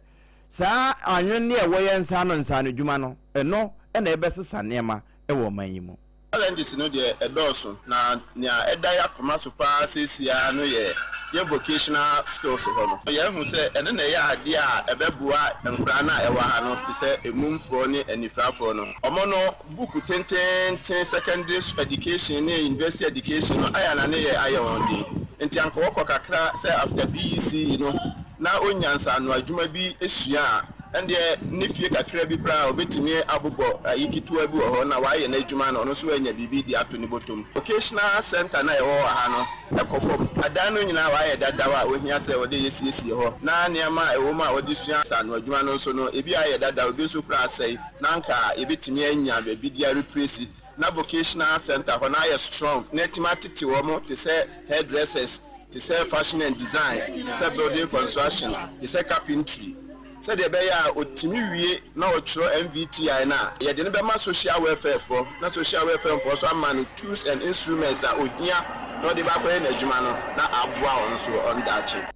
saa anwonneɛ a ɛwɔ yɛn nsa ano nsaanodwuma no, ɛno na ɛbɛsesa nneɛma wɔ ɔman yi mu. Challenges no deɛ ɛdɔɔso, na nea ɛda yɛn akoma so pa ara seesei ara no yɛ yɛn vocational skills hɔ no. Yɛahu sɛ ɛno na ɛyɛ adeɛ a ɛbɛboa nkwadaa no a ɛwɔ ha no te sɛ emumfoɔ ne anifirafoɔ no. Wɔn no, book tenteenten, secondary education ne university education no ayɛ a na ne yɛ ayɛ wɔn den. Nti anka wɔkɔ kakra sɛ after BECE no na ɔnya nsaano adwuma bi sua a, Ɛndeɛ ne fie kakra bi koraa a ɔbɛtumi abobɔ ayi ketewa bi wɔ hɔ na wayɛ n'adwuma na ɔno nso anya biribi de ato ne bɔtɔm. Vocational centre no a ɛwɔ wɔ ha no kɔ fam. Adan no nyinaa wɔayɛ dadaw a wɔhia sɛ wɔde yɛsiesie hɔ na nneɛma a ɛwɔ mu a wɔde sua nsaano adwuma no nso no ebi ayɛ dadaw ebi nso koraa asɛe na anka yɛbɛtumi anya baabi de arepresi na vocational centre hɔ no ayɛ strong na atumi atete wɔn te sɛ hairdressers, te sɛ fashion and design, te sɛ building construction, te sɛ carpentry, sɛdeɛ ɛbɛyɛ a ɔtumi wie na ɔtwerɛ MVTI no a, yɛde no bɛma social welfare foɔ na social welfare foɔ nso ama no tools and instruments a ɔhia na ɔde bɛakɔyɛ n'adwuma no na aboa ɔno nso ɔno daakye.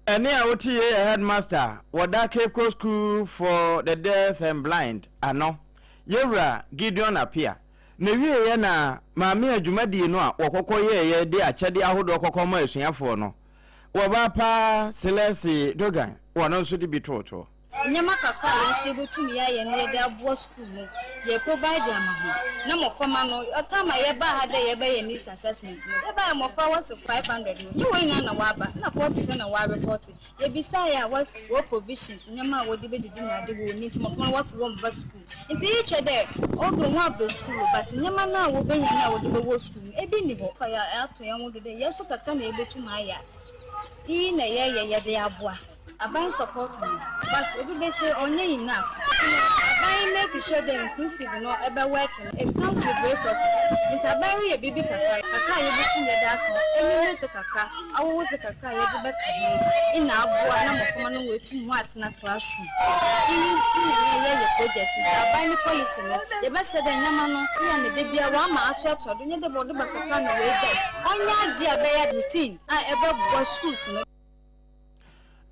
Ɛnne a wote yei yɛ Headmaster a wɔda Cape Coast School for the Deaf and Blind ano, Yɛwura Gideon Appiah. N'awieeɛ na Maame a dwumadie no a wɔkɔkɔ yɛeɛ de akyɛdeɛ ahodoɔ kɔkɔ maa asuafoɔ no, wɔbaa paa Celeste Dogan, wɔno nso de bi tootoɔ. Nneɛma kakra a yɛn nso yɛbɛtum yɛayɛ na yɛde aboa sukuu no, yɛ provide ama hɔn. Na mboframba no, time a yɛbaa ha dɛ yɛrebɛyɛ needs assessment no, yɛbae a mbofra wɔse 500 no, nnyɛ hɔn nyina na wɔaba, nna 40 pɛ na wɔarepɔɔtse. Yebisae a, wɔse wɔ provisions, nneɛma a wɔde bedidi na ade wɔ ntsi mboframba no wɔse wɔmmba sukuu. Ntsi iyi kyerɛ dɛ although wɔaba sukuu but nneɛma no a wobenya no a wɔde bɛwɔ sukuu no, ebi nnyi hɔ. Yɛato hɛnho do dɛ yɛn so kakra na yebotum ayɛ a, iyi na yɛyɛ yɛde aboa. Aban support no but obi bɛ se ɔnyɛ enough nti no aban make sure dɛ inclusive no ɛbɛ work no it comes with resources nti aban reyɛ biribi kakra kakra a yɛbɛtum yɛde aka ho enyim ne dze kakra awowo dze kakra a yɛdze bɛka ho nna aboa na mboframba no woetum wɔatsena classroom iyi ntsi na yɛyɛ project nti aban ne policy no yɛbɛserɛ dɛ ndzɛmba no yɛ no da biara wɔama atoatoa do nnyɛ dɛ wɔde ba kakra na woegyae ɔnyɛ ade a ɛbɛyɛ routine a ɛbɛboa schools no.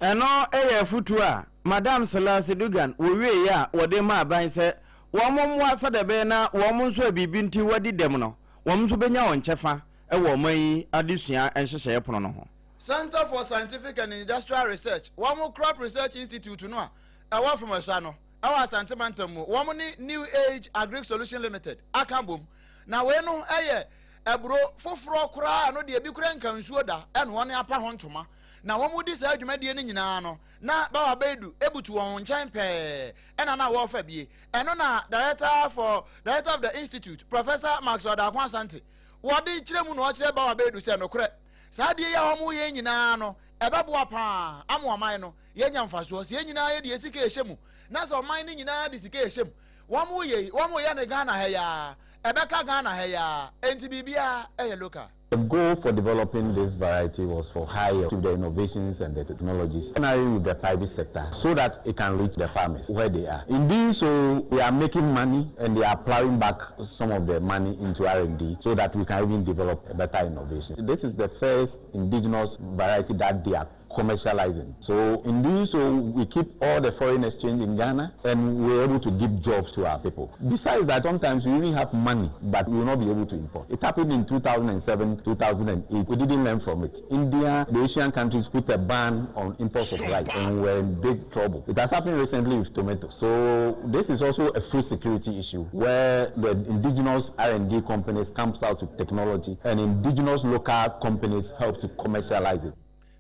Ɛno yɛ afotuo a Madam Selasi Dugan wɔwieeɛ a wɔde maa aban sɛ wɔn mmoa sɛdeɛ ɛbɛyɛ na wɔn nso a biribi nti wɔadi dɛm no, wɔn nso bɛnya wɔn kyɛfa wɔ ɔman yi adesua nhyehyɛeɛ pono no ho. Centre for Scientific and Industrial Research, wɔn Crop Research Institute no a ɛwɔ Afomesua no wɔ Asante Mantam mu, wɔn ne New Age Agric Solution Limited aka abom. Na wei no yɛ aburo foforɔ koraa a ɛno deɛ ebi koraa nka nsuo da ɛna wɔn apa ho ntoma. Na wɔn di saa dwumadie no nyinaa no, na Bawa Baidu butu wɔn nkyɛn pɛɛ ɛna na wɔrefa bie. Ɛno na Director for Director of the Institute, Professor Maxwell Darko Asante, wɔde kyerɛ mu na ɔkyerɛ Bawa Baidu sɛ nokorɛ saa adeɛ yi a wɔyɛ nyinaa no ɛbɛboa paa ama ɔman no yɛnya mfasoɔ sɛ yɛn nyinaa yɛde yɛn sika ɛhyɛ mu na sɛ ɔman no nyinaa de sika ɛhyɛ mu wɔn yɛ yi wɔn yɛ no Ghana ha yi ara ɛbɛka Ghana ha yi ara enti biribiara ɛyɛ local. The goal for developing this variety was for higher to the innovations and the technologies partnering with the private sector so that it can reach the farmers where they are. In doing so, they are making money and they are plowing back some of the money into R&D so that we can even develop a better innovation. This is the first indigenous variety that they are commercializing. So in doing so, we keep all the foreign exchange in Ghana and we're able to give jobs to our people. Besides that, sometimes we even have money, but we will not be able to import. It happened in 2007, 2008. We didn't learn from it. India, the Asian countries put a ban on imports of rice and we're in big trouble. It has happened recently with tomatoes. So this is also a food security issue where the indigenous R&D companies comes out with technology and indigenous local companies help to commercialize it.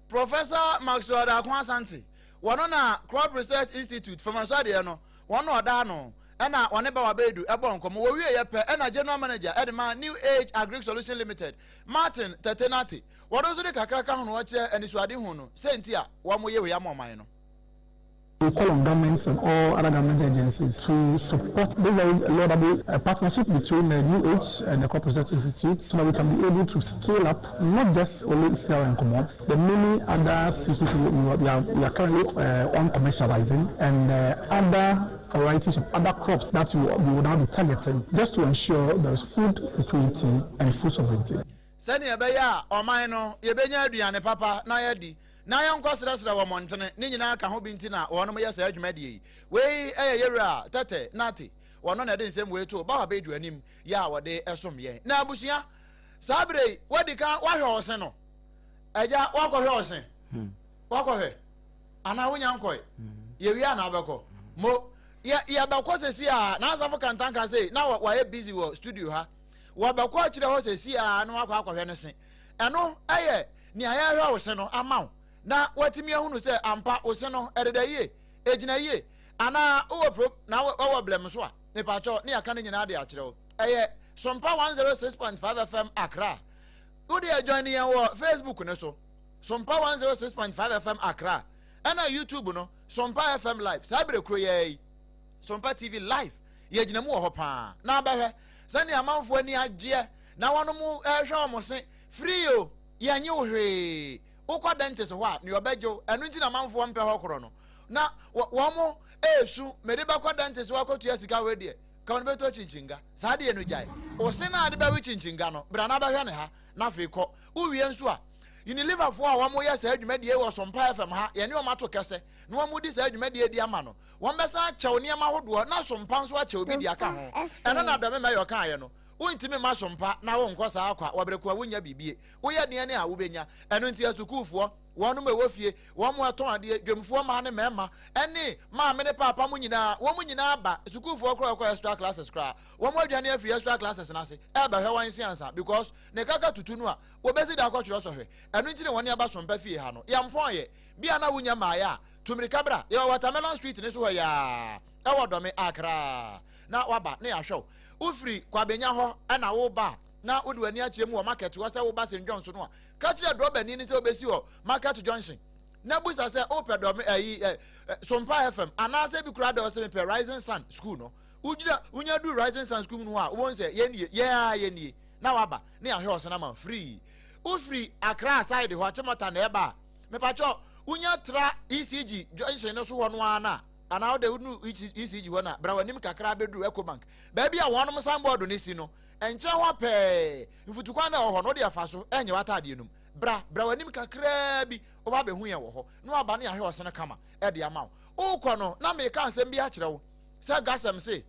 Professor Maxwell Darko Asante, wɔno na Crop Research Institute famasu adeɛ no, wɔn na ɔda ano, ɛna wɔne Bawa Baidu ɛbɔ nkɔmmɔ. Wɔwieɛ pɛ ɛna General Manager ɛde ma New Age Agric Solution Limited, Martin Tete Nartey, wɔno nso de kakra ka ho na ɔkyerɛ anisoadehu no sɛ nti a wɔyɛ wei ama ɔman no. We call on government and all other government agencies to support this very laudable partnership between the New Age and the Crop Research Institute so that we can be able to scale up not just only CR and Common, the many other seeds which we are currently on commercializing and other varieties of other crops that we will now be targeting just to ensure there is food security and food sovereignty. Sɛnea ɛbɛyɛ a ɔman no yɛbɛnya aduane papa na yɛadi na yɛnkɔsrɛsrɛ wɔ mmɔntene, ne nyinaa ka ho bi nti na wɔnom yɛ saa dwumadie yi. Wei yɛ Yɛwura Tɛtɛ Nartey, wɔno na ɛde nsɛm wei too Bawa Baidu anim yɛ a wɔde som yɛn. Na abusua, saa berɛ yi woadi kan woahwɛ ɔse no? Agya, woakɔhwɛ ɔse? Woakɔhwɛ? Anaa wonya nkɔe? Yɛwie a na abɛkɔ. Mo, yɛ, yɛbɛkɔ sɛsi a, na Asafo Kantanka sei, na wayɛ busy wɔ studio ha. Wɔbɛkɔ akyire hɔ sɛsi a na wakɔ akɔhwɛ ne se. Ɛno yɛ nea yɛrehwɛ wo se no ama wo na woatumi ahunu sɛ ampa wo se no ɛdeda yie, ɛgyina yie, anaa wowɔ pro na wowɔ blɛm nso a, mepakyɛw ne yɛaka ne nyinaa de akyerɛ wo. Ɛyɛ Sompa 106.5 FM Accra. Wo deɛ join yɛn wɔ Facebook no so, Sompa 106.5 FM Accra, ɛna YouTube no, Sompa FM Live. Saa berɛ kuro yɛ yi, Sompa TV Live, yɛgyina mu wɔ hɔ paa. Na abɛhwɛ sɛnea amanfoɔ ani agyeɛ na wɔnom rehwɛ wɔn se free o, yɛnnye wo hwee, wokɔ dentist hɔ a nea ɔbɛgye wo, ɛno nti na amanfoɔ mpɛ hɔ korɔ no, na wɔn resu, mede bɛkɔ dentist hɔ akɔtua sika wei deɛ, ka wɔn bɛtɔ kyinkyinnga, saa deɛ no gyae, wo se no a de bɛwe kyinkyinnga no, bra na bɛhwɛ ne ha, na afei kɔ, wowie nso a, Unileverfoɔ a wɔyɛ saa dwumadie wɔ Sompa FM ha, yɛne wɔn ato kɛsɛ, na wɔn di saa dwumadie di ama no, wɔn bɛsan akyɛw nneɛma ahodoɔ, na Sompa nso akyɛw bi de aka ho, ɛno na Dɔme Mayor kaeɛ no. Wontumi mma so mpa na wonkɔ saa kwa wɔ bere ko a wunnya biribi. Woyɛ deɛn a wobɛnya? Ɛno nti asukuufoɔ, wɔnom a ɛwɔ fie, wɔn a ɛtɔn adeɛ, dwamfoɔ mmaa ne mmarima, ɛne maame ne paapa mo nyinaa, wɔn nyinaa ba. Sukuufoɔ koraa wɔkɔ extra classes koraa, wɔn adwane afiri extra classes no ase ɛrebɛhwɛ wɔn se ansa because ne kaka tutu no a, wɔbɛsi da akɔtwerɛ sɔhwɛ. Ɛno nti na wɔn aba Sompa fie ha no. Yɛmpɔn yɛ. Bi a na wonya mmaeɛ a, tu mmirika bra. Yɛwɔ Watermelon Street no so hɔ yi ara, ɛwɔ Dɔme, Accra. Na waba na yɛahwɛ wo. Wofiri Kwabenya hɔ na woreba a, na wode w'ani akyerɛ mu wɔ market hɔ sɛ woba St. John's no a, ka kyerɛ drɔbani no sɛ wobɛsi wɔ market junction na busa sɛ wopɛ dɔme ayi ɛ Sompa FM anaasɛ bi koraa dɛ ɔsɛ mepɛ Rising Sun school no. Wogyina wonya du Rising Sun school mu no hɔ a, wobɛhu sɛ yɛn nie, yɛn ara yɛn nie na waba na yɛahwɛ ɔsena ma free. Wofiri Accra side hɔ Achimota na ɛba a, mepakyɛ wonya tra ECG junction no so hɔ no ara no a, anaa wode woduru ECG hɔ no a, bra w'anim kakra bɛduru Ecobank baabi a wɔnom signboard no si no nkyɛn hɔ pɛɛ, mfutukwan no a ɛwɔ hɔ no wode afa so ɛnyɛ w'ataadeɛ no mu. Bra, bra w'anim kakraa bi, woba abɛhu yɛn wɔ hɔ, na waba ne yɛahwɛ ɔsene kama de ama wo. Wokɔ no, na meka asɛm bi akyerɛ wo sɛ Gasɛm se,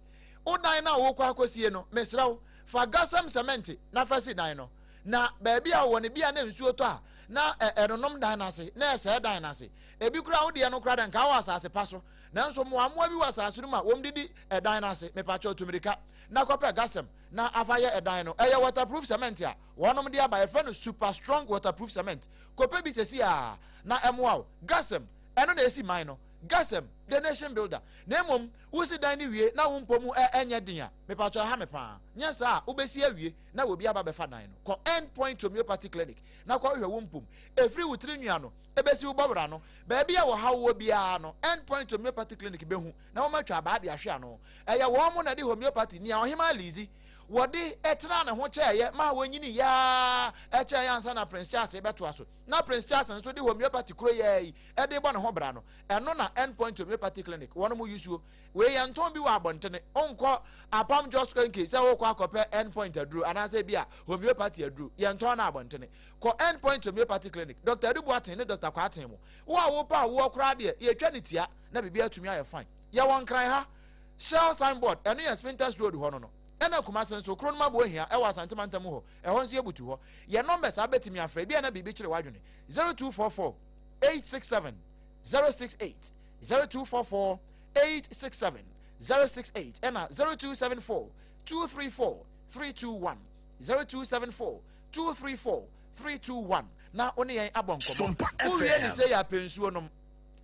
wo dan no a wokɔ akɔsie no, mesrɛ wo, fa Gasɛm sɛmɛnte na fa si dan no, na baabi a wowɔ no, bi a na nsuo tɔ a, na ɛnonom dan no ase, na ɛsɛe dan no ase. Ebi koraa wo deɛ no koraa deɛ nka wɔ asase pa so, nanso mmoammoa bi wɔ asase no mu a wɔdidi ɛdan no ase. Mepakyɛw tu mmirika na kɔpɛ Gasɛm na afa yɛ ɛdan no. Ɛyɛ waterproof cement a wɔnom de aba, yɛfrɛ no super strong waterproof cement. Kɔpɛ bi sɛsi ara na ɛmoa wo. Gasɛm, ɛno na esi man no. Gasɛm, the nation builder. Na mmom wosi dan no wie na wo mpɔ mu ɛnyɛ den a, mepakyɛw ɛha me paa. Nyɛ saa a, wobɛsi awie na obi aba abɛfa dan no. Kɔ End Point Homeopathy Clinic na kɔhwehwɛ wo mpom. Ɛfiri wo tiri nwi ano bɛsi wo bɔwera no, baabi a ɔhaw wɔ biara no, End Point Homeopathy Clinic bɛhu na wɔatwa abaa de ahwe ano. Ɛyɛ wɔn na ɛde homeopathy, nea Ɔhemaa Lizzie wɔde tenaa ne ho kyɛeɛ maa wɔnyinii ara kyɛeɛ ansa na Prince Charles rebɛtoa so, na Prince Charles nso de homeopathy koro yi ara yi de rebɔ ne ho bra no, ɛno na End Point Homeopathy Clinic wɔnom yusuo. Wei yɛntɔn bi wɔ abɔntene. Wonkɔ Apam Jos Kenke sɛ worekɔ akɔpɛ End Point aduro anaasɛ bi a homeopathy aduro. Yɛntɔn no abɔntene. Kɔ End Point Homeopathy Clinic, Dɔkta Adu Boateng ne Dɔkta Kwarteng mo. Wo a wopɛ awoɔ koraa deɛ, yɛtwa no tia na biribiara atumi ayɛ fine. Yɛwɔ Nkran ha, Shell signboard, ɛno yɛ Spintex Road hɔ no no. Ɛna Kumase nso, Kronum Aboahia ɛwɔ Asante Mantam mu hɔ, ɛhɔ nso yɛbutu hɔ. Yɛn numbers a wobɛtumi afrɛ, ebia na biribi kyere w'adwene, 0244 867 068, 0244 867 068, ɛna 0274 234 321, 0274 234 321, na wo ne yɛn abɔ nkɔmmɔ. Wowie ne sei a, pɛ nsuo nom.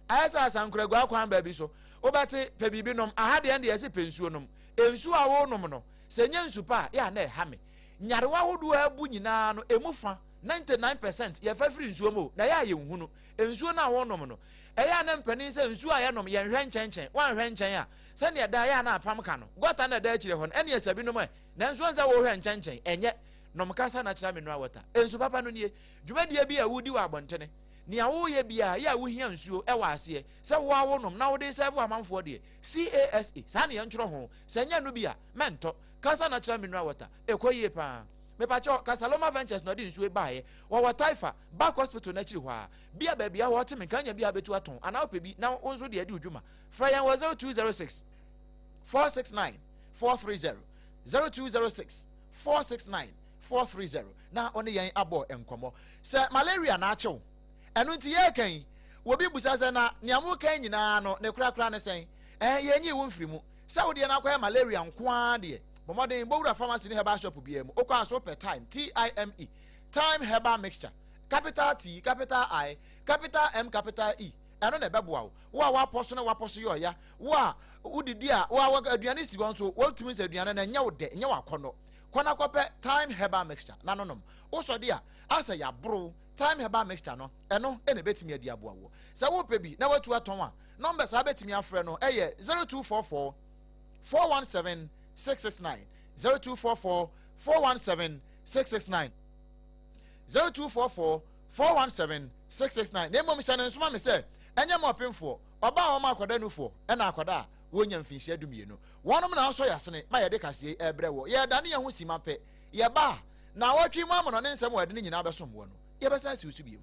Ayɛ sɛ asankoragua kwan baabi so, wobɛte, pɛ biribi nom. Aha deɛ ɛnde yɛse pɛ nsuo nom. Nsuo a worenom no, sɛ ɛnyɛ nsu pa a, yɛ a na ɛha me. Nyarewa ahodoɔ a abu nyinaa no, ɛmu fa, 99 percent, yɛfa firi nsuo mu o, na ɛyɛ a yɛnhunu. Nsuo no a worenom no, ɛyɛ a na mpanin sɛ nsuo a yɛnom, yɛnhwɛ nkyɛnkyɛn. Woanhwɛ nkyɛn a, sɛdeɛ daa ɛyɛ a na apam ka no, gɔta no a ɛda akyire hɔ no, ɛnneɛ sɛ binom ɛ, nanso ɛnsɛ worehwɛ nkyɛnkyɛn, ɛnyɛ. Nom kasa natural mineral water. Nsu papa no nie. Dwumadie bi a wodi wɔ abɔntene. Nea woreyɛ biara, yɛ a wohia nsuo wɔ aseɛ sɛ wo ara wonom na wode resɛɛvo amanfoɔ deɛ, CASA, saa na yɛntwerɛ ho. Sɛ ɛnyɛ ɛno bi a, mɛntɔ. Kasa natural mineral water. Ɛkɔ yie pa ara. Mepakyɛw, Kasaloma Ventures na ɔde nsuo yi baeɛ. Wɔwɔ Taifa, Back Hospital no akyiri hɔ ara. Bia baabi a wɔte me nka nya bi a bɛtu atɔn anaa wopɛ bi na wo nso de adi wo dwuma. Frɛ yɛn wɔ 0206 469 430, 0206 469 430 na wo ne yɛn abɔ nkɔmmɔ. Sɛ malaria na akye wo, ɛno nti yɛreka yi, obi bisa sɛ na nea moreka yi nyinaa no ne korakora ne sɛn? Ɛɛ, yɛnyii wo mfiri mu. Sɛ wo deɛ no akɔyɛ malaria nko ara deɛ, bɔ mmɔden bɔ wura pharmacy ne herbal shop biara mu. Wokɔ a so wopɛ Thyme, T-I-M-E, Thyme Herbal Mixture, capital T, capital I, capital M, capital E, ɛno na ɛbɛboa wo. Wo a woapɔ so na woapɔ so yɛ ɔya, wo a wodidi a wo a aduane si hɔ nso wotumi sɛ aduane no ɛnyɛ wo dɛ, ɛnyɛ wo akɔnnɔ. Kɔ na kɔpɛ Thyme Herbal Mixture na no nom. Wosɔ de a, asɛ yɛaboro Thyme Herbal Mixture no, ɛno na ɛbɛtumi adi aboa woɔ. Sɛ wopɛ bi na woatu atɔn a, numbers a wobɛtumi afrɛ no yɛ 0244 417 669, 0244 417 669, 0244 417 669. Na mmom hyɛ no nso ma me sɛ, ɛnyɛ ma ɔpemfoɔ, ɔbaa a ɔma akwadaa nufoɔ, ɛna akwadaa a wɔnya mfinhyia dumienu. Wɔnom na asɔ yasene ma yɛde kaseɛ yi ɛrebrɛ wɔ. Yɛredane yɛn ho sima pɛ, yɛba a, naawɔtwe mu amanɔne nsɛm a yɛde ne nyinaa bɛsom woɔ no, yɛbɛsan asiw so bio.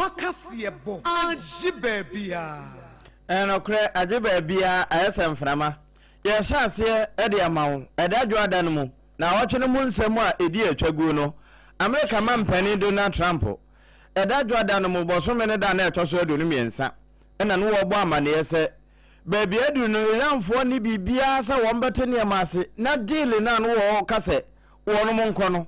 Sompa kaseɛbɔ agye baabiara. Ɛyɛ nokorɛ, agye baabiara, ayɛ sɛ mframa. Yɛrehyɛ aseɛ de ama wo, ɛda Dwoada no mu, naawɔtwe no mu nsɛm a ɛdi atwa guo no, Amerika mampanin Donald Trump, ɛda Dwoada no mu bɔsome no da a na ɛtɔ so 23 na no wɔrebɔ amaneɛ sɛ, baabi aduru no Iranfoɔ nni biribiara sɛ wɔn bɛte nneɛma ase na deal no a no wɔreka sɛ wɔnom nkɔ no,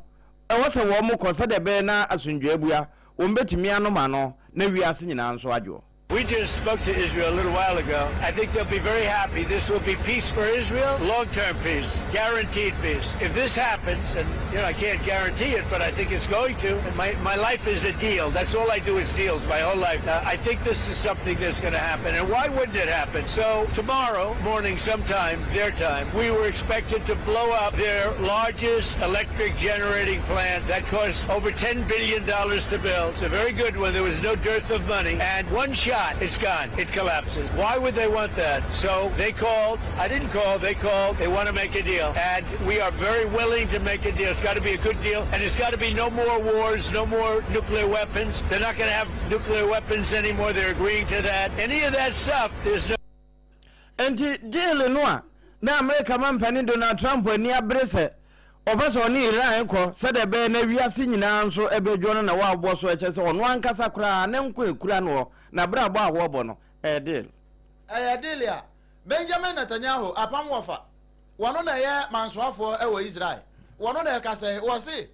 ɛwɔ sɛ wɔn kɔ sɛdeɛ ɛbɛyɛ na asomdwoeɛ abua, wɔn bɛtumi anom ano na wiase nyinaa nso adwoɔ. We just spoke to Israel a little while ago. I think they'll be very happy. This will be peace for Israel, long-term peace, guaranteed peace. If this happens, and you know I can't guarantee it, but I think it's going to. And my my life is a deal. That's all I do is deals my whole life. Uh, I think this is something that's going to happen. And why wouldn't it happen? So tomorrow morning, sometime their time, we were expected to blow up their largest electric generating plant that cost over $10 billion to build. It's a very good one. There was no dearth of money. And one shot, it's gone. It collapses. Why would they want that? So they called. I didn't call. They called. They want to make a deal. And we are very willing to make a deal. It's got to be a good deal. And it's got to be no more wars, no more nuclear weapons. They're not going to have nuclear weapons anymore. They're agreeing to that. Any of that stuff, there's no. Enti deal no a na Amerika mampanin Donald Trump ani abere sɛ ɔpɛ sɛ ɔne Iran kɔ sɛdeɛ ɛbɛyɛ na wiase nyinaa nso bɛdwo no na wɔabɔ so ɛkyɛ sɛ ɔno ankasa koraa ne nko ekura noɔ na abrabɔ a wɔbɔ no ɛyɛ deal. Ɛyɛ deal a Benjamin Netanyahu apam wɔfa wɔno na ɛyɛ mansoafoɔ wɔ Israel wɔno na ɛkasa yi wɔse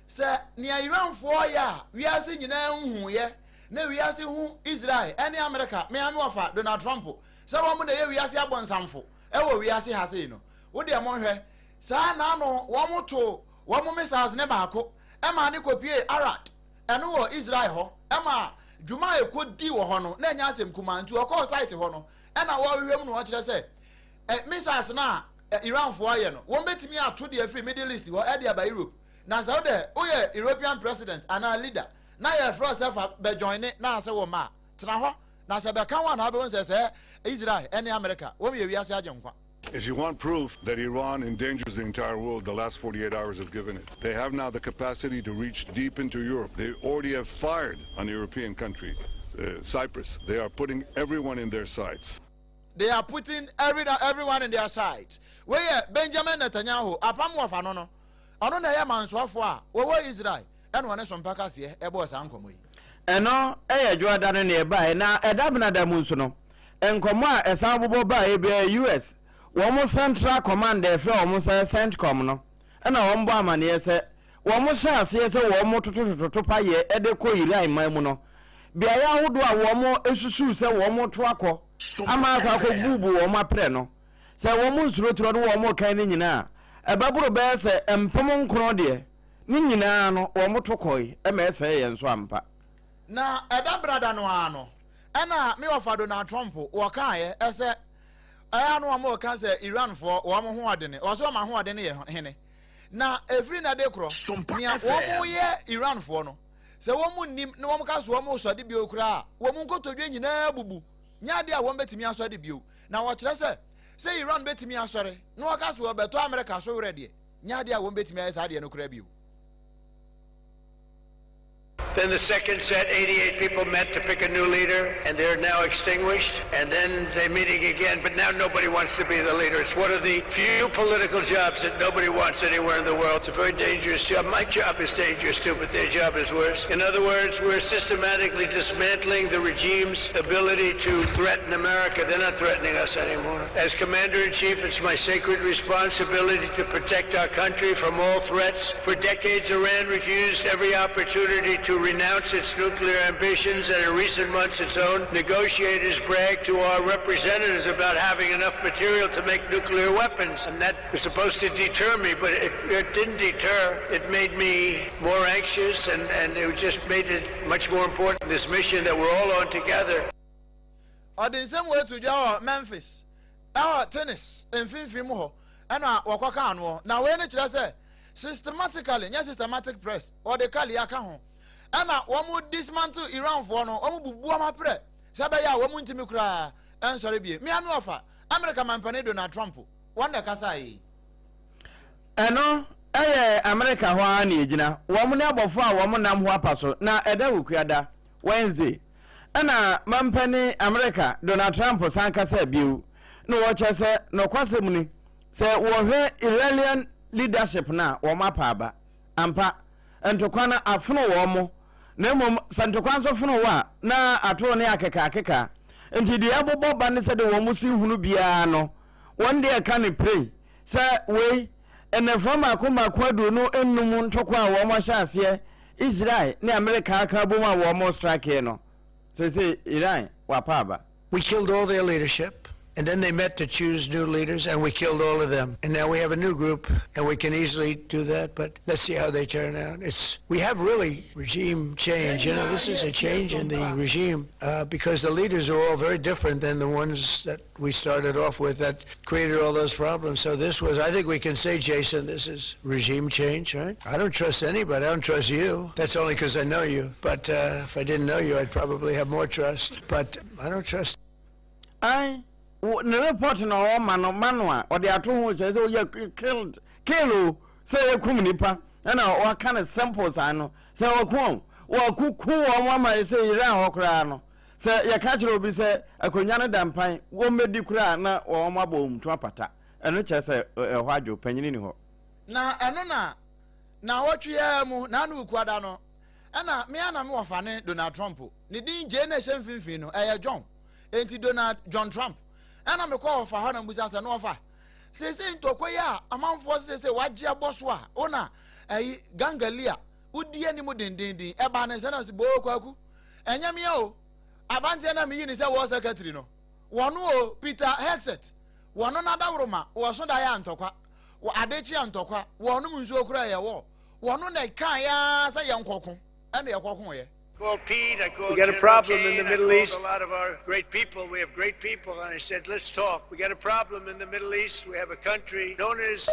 sɛ nea Iranfoɔ yɛ a wiase nyinaa nhuuiɛ na wiase hu Israel ne Amerika me ano ɔfa Donald Trump sɛ wɔn na ɛyɛ wiase abonsamfo wɔ wiase ha sei no wo deɛ monhwɛ saa naano wɔn to wɔn missiles ne baako ɛma ne kɔpie Arad ɛno wɔ Israel hɔ ɛma dwuma a ɛkɔ di wɔ hɔ no na ɛnyɛ asɛm kumaa nti ɔkɔɔ site hɔ no ɛna wɔhwehwɛ mu na wɔkyerɛ sɛ ɛ missiles no a Iranfoɔ ayɛ no wɔn bɛtumi ato deɛ afiri Middle East hɔ ɛde aba Europe na sɛ wodɛ woyɛ European president anaa leader na yɛfrɛ wo sɛ fa bɛ joine na sɛ wo mma a, tena hɔ, na sɛ bɛka wo a na wobɛhu sɛ sɛɛ Israel ne Amerika wɔn yɛ wiase agyenkwa. If you want proof that Iran endangers the entire world, the last 48 hours have given it. They have now the capacity to reach deep into Europe. They already have fired on a European country, uh, Cyprus. They are putting everyone in their sights. They are putting every, everyone in their sights. Wei yɛ Benjamin Netanyahu apam wɔfa no no. Ɔno na ɛyɛ mansoafoɔ a wɔwɔ Israel ɛna ɔne Sompa Kaseɛ ɛbɔɔ saa nkɔmmɔ yi. Ɛno yɛ Dwoada no nea ɛbaeɛ, na ɛda Benada mu nso no, nkɔmmɔ a ɛsan bobɔ baeɛ biara US wɔn Central Command a ɛfrɛ wɔn sɛ CENTCOM no na wɔn bɔ amaneɛ sɛ wɔn hyɛ aseɛ sɛ wɔn totototo topaeɛ de kɔ Iran man mu no beaeɛ ahodoɔ a wɔn susuw sɛ wɔn to akɔ ama akɔ akɔ bubu wɔn aprɛ no sɛ wɔn nsuro torɔ no wɔn kan no nyinaa ɛbɛboro bɛyɛ sɛ 9000 deɛ Ne nyinaa no, wɔto kɔe ma ɛsɛee yɛn nso ampa. Na ɛda brada no ara no, ɛna me wɔfa Donald Trump wɔkaeɛ sɛ ɛyɛ ano wɔn reka sɛ Iranfoɔ wɔn ho ɔdene, wɔn so wɔn ahoɔden yɛ hene. Na ɛfiri na de korɔ, nea wɔn yɛ Iranfoɔ no, sɛ wɔn nnim na wɔn ka so wɔn resɔde bio koraa a, wɔn nkotodwe nyinaa bubu, nyɛ adeɛ a wɔn bɛtumi asɔre bio. Na wɔkyerɛ sɛ, sɛ Iran bɛtumi asɔre na wɔka so wɔbɛtɔ Amerika so werɛ deɛ, nyɛ adeɛ a wɔn bɛtumi ayɛ saa adeɛ no koraa bio. Then the second set, 88 people met to pick a new leader, and they're now extinguished. And then they're meeting again, but now nobody wants to be the leader. It's one of the few political jobs that nobody wants anywhere in the world. It's a very dangerous job. My job is dangerous too, but their job is worse. In other words, we're systematically dismantling the regime's ability to threaten America. They're not threatening us anymore. As commander-in-chief, it's my sacred responsibility to protect our country from all threats. For decades, Iran refused every opportunity to renounce its nuclear ambitions, and in recent months, its own negotiators bragged to our representatives about having enough material to make nuclear weapons. And that was supposed to deter me, but it, it didn't deter. It made me more anxious, and, and it just made it much more important, this mission that we're all on together. Ɔde nsɛm wei to dwa wɔ Memphis, ɛwɔ Tennessee mfimfini mu hɔ ɛna wɔkɔkaa noɔ. Na wei no kyerɛ sɛ systematically, nyɛ systematic press, wɔde kali aka ho ɛna wɔn dismantle Iranfoɔ no, wɔn bubu wɔn aprɛ sɛ ɛbɛyɛ a wɔn ntumi koraa ɛnsɔre bie. Mmea no ɔfa Amerika mampanin Donald Trump wɔn na ɛkasaeɛ yi. Ɛno yɛ Amerika hɔ ara na ɛgyina. Wɔn ne abɔfoɔ a wɔn nam hɔ apa so, na ɛda Wukuada. Wednesday, ɛna mampanin Amerika Donald Trump san kasaa bio na wɔkyerɛ sɛ nɔkwasɛm ni sɛ wɔhwɛ Iranian leadership no a wɔn apa aba. Ampa, ntokwa no afono wɔn mo, na mmom sɛ ntokwa nso fono wo a na atoro ne akekaakeka. Nti deɛ ɛbobɔ ba ne sɛdeɛ wɔn si hunu biara no, wɔn deɛ ɛka ne pirei sɛ wei nnafua mmaako mmaako 25 ntokwa a wɔn ahyɛ aseɛ Israel ne Amerika aka abom a wɔn strikeɛ no, seesei Iran wapa aba. We killed all their leadership, and then they met to choose new leaders, and we killed all of them. And now we have a new group, and we can easily do that, but let's see how they turn out. It's We have really regime change. You know, this is a change in the regime because the leaders are all very different than the ones that we started off with that created all those problems. So this was, I think we can say, Jason, this is regime change, right? I don't trust anybody. I don't trust you. That's only because I know you. But if I didn't know you, I'd probably have more trust. But I don't trust. Ae, wo ne report na ɔma no ma no a ɔde ato ho kyerɛ sɛ ɔyɛ killed kill o sɛ yɛkum nipa ɛna waka no simple saa no sɛ ɔko o wɔkuku wɔn ama sɛ Iran hɔ koraa no sɛ yɛka kyerɛ obi sɛ akonnwa no da mpan wɔmmɛdi koraa na wɔn abɔ wɔn to apata ɛno kyerɛ sɛ ɛhɔ adwo panyini ni hɔ. Na ɛno na naawɔtwe yi ara mu, naano Wukuada no, ɛna me ara na me wɔfa ne Donald Trump. Ne din J na ɛhyɛ mfimfini no, ɛyɛ John. Enti Donald John Trump. Ɛna mekɔɔ wɔfa hɔ na mebisa sɛ, no wɔfa, seesei ntɔkwa yi a amanfoɔ se seesei wagye abɔ so a, wo na ɛyi Gangali a wodi anim dendenden, ɛbaa ne nsa na ɔse, boo Kwaku, ɛnyɛ me o, abanteɛ na meyi ne sɛ war secretary no, wɔno o, Peter Hegseth, wɔno n'adaworoma, wɔso daeɛ a ntɔkwa. Wɔ ade kye a ntɔkwa, wɔnom nsuo koraa ɛyɛ wɔ. Wɔno na ɛkaeɛ ara sɛ yɛnkɔko, ɛna yɛkɔkoeɛ. Called Pete, I called We got a General problem in Kane, the I Middle called East. a lot of our great people. We have great people, and I said, let's talk. We got a problem in the Middle East. We have a country known as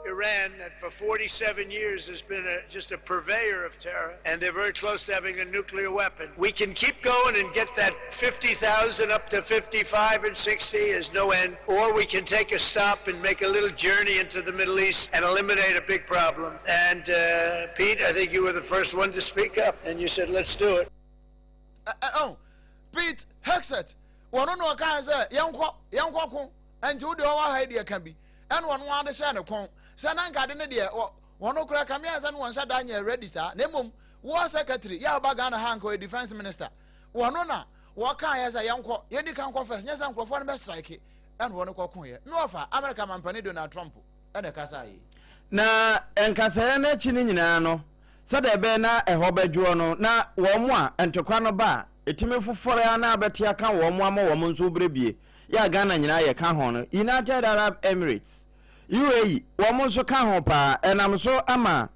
Iran that for 47 years has been a, just a purveyor of terror, and they're very close to having a nuclear weapon. We can keep going and get that 50,000 up to 55 and 60 is no end, or we can take a stop and make a little journey into the Middle East and eliminate a big problem. And uh, Pete, I think you were the first one to speak up, and you said, let's do it. Uh, uh, oh, Pete Hegseth, wɔn na ɔkaa sɛ yɛnkɔ yɛnkɔ ko nti wo deɛ ɔwɔ ha yi deɛ ka bi ɛna ɔno ara de hyɛ ne kɔn sɛ na nka de ne deɛ wɔn kora kamea sɛ no wɔn nhyɛ da nyɛ ready saa na mmom war secretary yɛ a ɔba Ghana ha nka ɔyɛ defence minister Wɔno na wɔkaeɛ sɛ yɛnkɔ, yɛnni kan nkɔ first, nyɛ sɛ nkurɔfoɔ no bɛ strike, ɛna wɔn kɔ koeɛ. Me wɔfa, America mampanin Donald Trump ɛna ɛkasaa yei. Na nkasɛɛ no akyi no nyinaa no, sɛdeɛ ɛbɛyɛ na ɛhɔ bɛdwoɔ no, na wɔn a ntɔkwa no ba a, ɛtumi fofɔre ara na abɛte aka wɔn ama wɔn nso berɛ bie, yɛ a Ghana nyinaa yɛka ho no, United Arab Emirates, UAE, wɔn nso ka ho paa, ɛnam so ama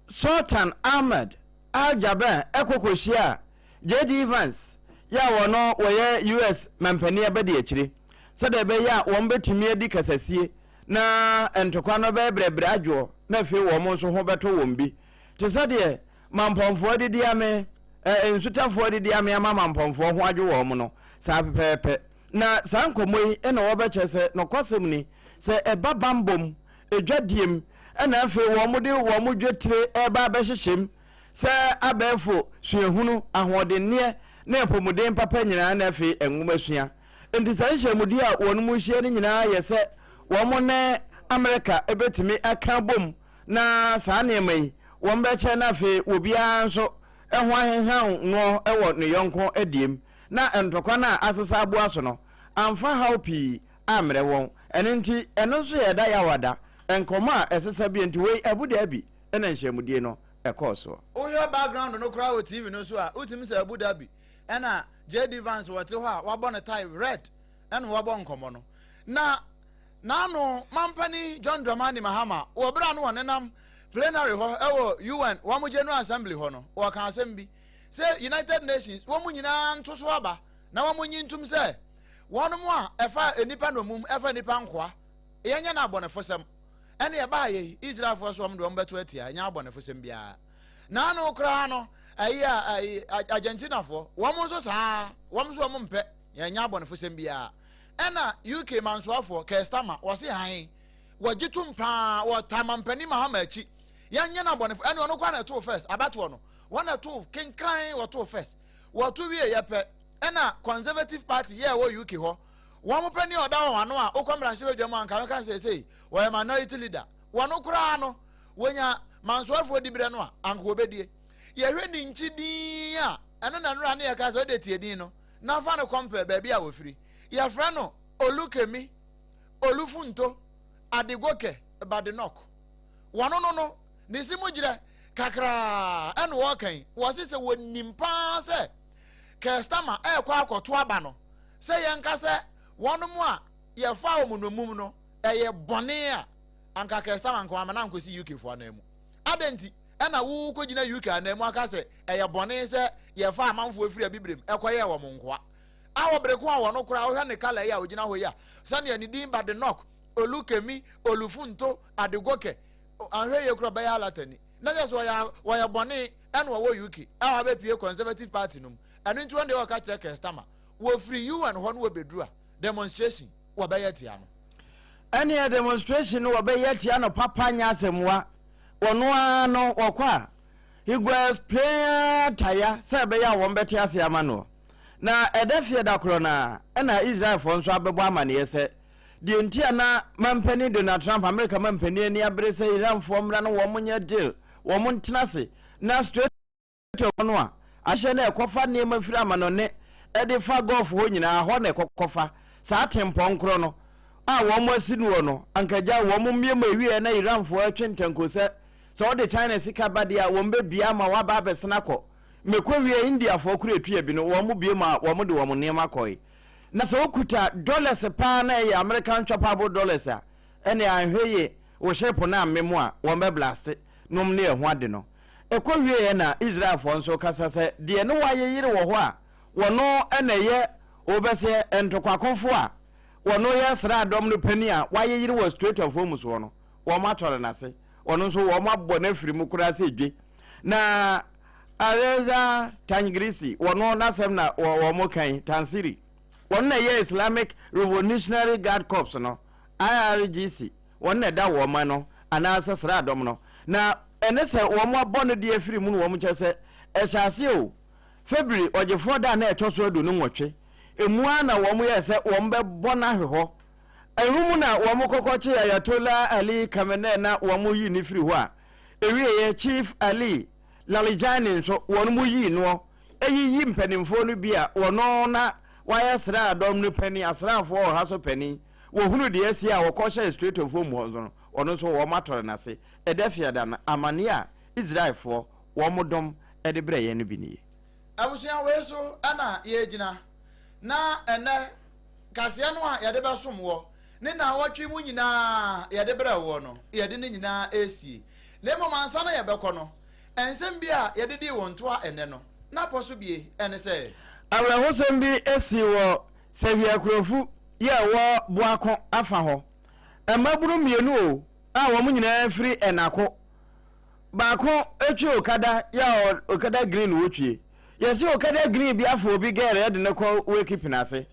Sultan Ahmed Al Jaber kɔ kɔhyiaa JD Vance yɛ a wɔno wɔyɛ US mampanin abadiakyire sɛdeɛ ɛbɛyɛ a wɔn bɛtumi adi kasasie na ntɔkwa no bɛyɛ brɛbrɛ adwoɔ na afei wɔn nso ho bɛtɔ wɔn bi te sɛ deɛ mampɔnfoɔ adidi ame eh, nsutafoɔ adidi ame ama mampɔnfoɔ ho adwo wɔn no saa pɛpɛɛpɛ. Na saa nkɔmmɔ yi na wɔbɛkyerɛ sɛ nɔkwasɛm ni sɛ ɛba bammɔ mu adwadie mu ɛna afei wɔde wɔn dwetire reba abɛhyehyɛ mu sɛ abɛɛfo suahunu, ahoɔdenneɛ ne apɔmuden papa nyinaa na afei nwomasua. Enti saa nhyiamudie a wɔn rehyia no nyinaa yɛ sɛ wɔn ne Amerika bɛtumi aka abom na saa nneɛma yi wɔn bɛkyɛ na afei obiara nso ho ahehaw noɔ wɔ ne yɔnko deɛ mu na ntɔkwa no a asesa aboa so no amfa haw pii ammrɛ wɔn. Ɛno nti, ɛno nso yɛ ɛda yaw ada, nkɔmmɔ a ɛsesa bio nti wei Abu Dhabi na nhyiamudie no ɛkɔɔ soɔ. Wohwɛ background no koraa wɔ TV no so a, wotumi sɛ Abu Dhabi ɛna JD Vance wɔte hɔ a wabɔ ne tie red ɛna wɔbɔ nkɔmmɔ no. Na n'ano mampani John Dramani Mahama wɔ berɛ a no wɔnenam plenary hɔ ɛwɔ UN wɔn General Assembly hɔ no, wɔka asɛm bi sɛ United Nations wɔn nyinaa nto so aba na wɔn nyi ntom sɛ Wɔnom a ɛfa nnipa nnommum, ɛfa nnipa nkoa, yɛnyɛ no abɔnefosɛm. Ɛne ɛbaa yei, Israelfoɔ so wɔn de wɔn bɛto atia, ɛnyɛ abɔnefosɛm biara. Naano koraa no, ɛyi a, ɛyi, Argentinafoɔ, wɔn nso saa, wɔn nso wɔn mpɛ, yɛnyɛ abɔnefosɛm biara. Ɛna UK mansoafoɔ, Keir Starmer, wɔse han, wɔgye tom paa, wɔtaa mampanin Mahama akyi, yɛnyɛ no abɔnefo, ɛne ɔno koraa na ɛtoo first, abatoɔ no. Wɔn na ɛtoo kenkran wɔtoo first. Wɔto wie yɛ pɛ ɛna Conservative Party yɛ ɛwɔ UK hɔ. Wɔn pɛ ne ɔda wɔn ano a wokɔ mmarahyɛbadwa mu a nka mɛka sɛ sei wɔyɛ minority leader. Wɔn koraa no wɔnya mansoafoɔ diberɛ no a anka wɔbɛdie. Yɛhwɛ ne nkyi din a ɛno na nnora ne yɛka sɛ ɔde tie din no na fa no kɔmpɛ baabi a wɔfiri. Yɛfrɛ no Olukemi Olufunto Adegoke Badenoch. Wɔn no no ne si mu gyerɛ kakraa ɛna wɔreka yi, wɔse sɛ wɔnim paa sɛ Keir Starmer ɛrekɔ akɔto aba no, sɛ yɛnka sɛ wɔnom a yɛfaa wɔn nnommum no ɛyɛ bɔne a, anka Keir Starmer anka wamma no ankɔsi UK foɔ ananmu. Adɛn nti ɛna wokɔgyina UK ananmu aka sɛ ɛyɛ bɔne sɛ yɛfaa amanfoɔ firi Abibirem ɛkɔyɛɛ wɔn nkoa? A wɔ bere ko a wɔno koraa wohwɛ ne kala yi a ogyina hɔ yi a, sɛdeɛ ne din Badenoch, Olukemi, Olufunto, Adegoke, anhwɛ yie koraa ɔbɛyɛ alatani. Na kyerɛ sɛ ɔyɛ wɔyɛ bɔne ɛna ɔwɔ UK a wabɛpue Conservative Party no mu. Ɛno nti wɔn deɛ wɔka kyerɛ Keir Starmer, wɔfiri UN hɔ no wɔbɛduru a, demonstration wɔbɛyɛ atia no. Ɛneɛ demonstration no wɔbɛyɛ atia no papa nyɛ asɛmmoa. Wɔno ara no wɔkɔ a, he go explain ara taya sɛ ɛbɛyɛ a wɔn bɛte ase ama noɔ. Na ɛda Fiada korɔ no ara na Israelfoɔ nso abɛbɔ amaneɛ sɛ, deɛ nti a na Mampanin Donald Trump, Amerika mampanin ani abere sɛ Iranfoɔ mmra na wɔn nyɛ deal, wɔn ntena ase na Strait of no a ahyɛ na ɛkɔfa nneɛma firi amanɔne de fa Gulf hɔ nyinaa, hɔ na ɛkɔkɔfa saa tempɔn korɔ no a wɔn asi noɔ no, anka gya wɔn mmie mu awieɛ na Iranfoɔ retwe ntankuo sɛ sɛ wɔde China sika ba deɛ a wɔn bɛbia ama wɔaba abɛsene akɔ. Mekɔ wie Indiafoɔ koro etua bi no wɔn bue ma wɔn de wɔn nneɛma kɔe. Na sɛ wokuta dollars paa na ɛyɛ American choppable dollars a, ɛne anhwɛ yie wo ship no amme mu a wɔn bɛ blaste nom ne ɛho ade no. Ɛkɔ wieɛ na Israelfoɔ nso kasa sɛ deɛ ne wɔayeyere wɔ hɔ a wɔno na ɛyɛ wobɛseɛ ntokwakofoɔ a wɔno yɛ sraadɔm no panin a wɔayeyere wɔ Strait of Hormuz hɔ no wɔn atɔre n'ase wɔno nso wɔn abɔ no afiri mu koraa sɛ dwe na Alireza Tangrisi, wɔno n'asɛm na wɔn kan, Tansiri, wɔn na ɛyɛ Islamic Revolutionary Guard Corps no, IRGC, wɔn na ɛda wɔn ano, anaasɛ sraadɔm no. Na ɛne sɛ wɔn abɔ no de afiri mu no wɔn kyɛ sɛ ɛhyɛ aseɛ o, February ɔgyefoɔ da a na ɛtɔ so 28, emu ara na wɔn yɛɛ sɛ wɔn bɛbɔ no ahwe hɔ. Ɛno mu na wɔn kɔkɔ kye Ayatollah Ali Khamenei na wɔn yi no firi hɔ a, ɛwieɛ Chief Ali Larijani nso wɔn mu yii noɔ yiyi mpanimfoɔ no bi a wɔno na wayɛ sraadɔm no panin, asraafoɔ ɔha so panin, wɔhunu deɛ asie a wɔkɔhyɛɛ Strait of Hormuz hɔ nso no, ɔno nso wɔn atɔre no ase. Ɛda Fiada no, amaneɛ a Israelfoɔ wɔn dɔm de brɛɛ yɛn no bi nie. Abusua wei so na yɛregyina na ɛnnɛ kaseɛ no a yɛde bɛsom wɔ ne naawɔtwe mu nyinaa yɛde brɛ woɔ no, yɛde ne nyinaa resie. Na mmom ansa na yɛbɛkɔ no, nsɛm bi a yɛde dii wo ntoa ɛnnɛ no, n'apɔ so bie ne sɛ. Awerɛhosɛm bi sii wɔ Sahwi Akurofu yi a ɛwɔ Boako afa hɔ. Mmabunu mmienu o a wɔn nyinaa firi Ɛnako. Baako twi okada yi a okada green wotwie. Yɛse okada green bi afa obi gɛɛre de no kɔ wake ase.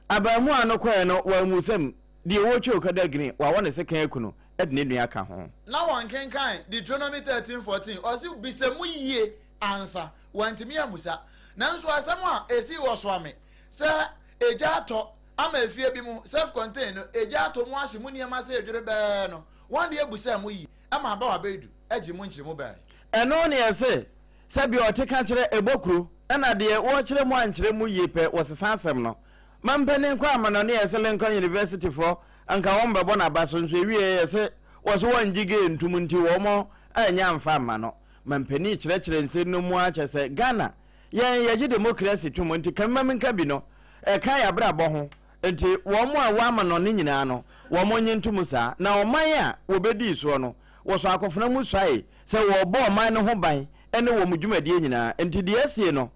Abaamuwa no kɔɛ no wammusam deɛ wɔretwi okada green wawɔ ne sekan aku no. de ne nua ka ho. Na wɔnkenkan Deuteronomy 13, 14, ɔse bisa mu yie ansa, wantumi ammusa. Nanso asɛm a esii wɔ Soame sɛ egya atɔ ama efie bi mu, self contained no, egya atɔ mu ahye mu nneɛma sɛ edwerebɛɛ no, wɔn deɛ busaa mu yie ma abaw abedu gye mu nkyeremu bae. Ɛno ne ɛse sɛ bia ɔte ka kyerɛ ɛbɔ kuro ɛna deɛ wɔkyerɛ mu ankyerɛ mu yie pɛ wɔsesa asɛm no. Mampanin kɔ amanɔne a ɛse Lincoln University foɔ Anka wɔn bɛbɔ n'aba so nso ewieɛ yɛ se wɔse wɔn ngye gay ntom nti wɔn annya amfa amma no. Mampanin kyerɛkyerɛ nsem no mu ara kyerɛ sɛ Ghana yɛn yɛgye democracy tom nti ka bi ma menka bi no ɛka y'abrabɔ ho nti wɔn a ɛwɔ amanɔne nyinaa no wɔn nye ntom saa na ɔman a wɔbɛdii soɔ no wɔsɔ akofena mu suae sɛ wɔrebɔ ɔman no ho ban ne wɔn dwumadie nyinaa nti deɛ asie no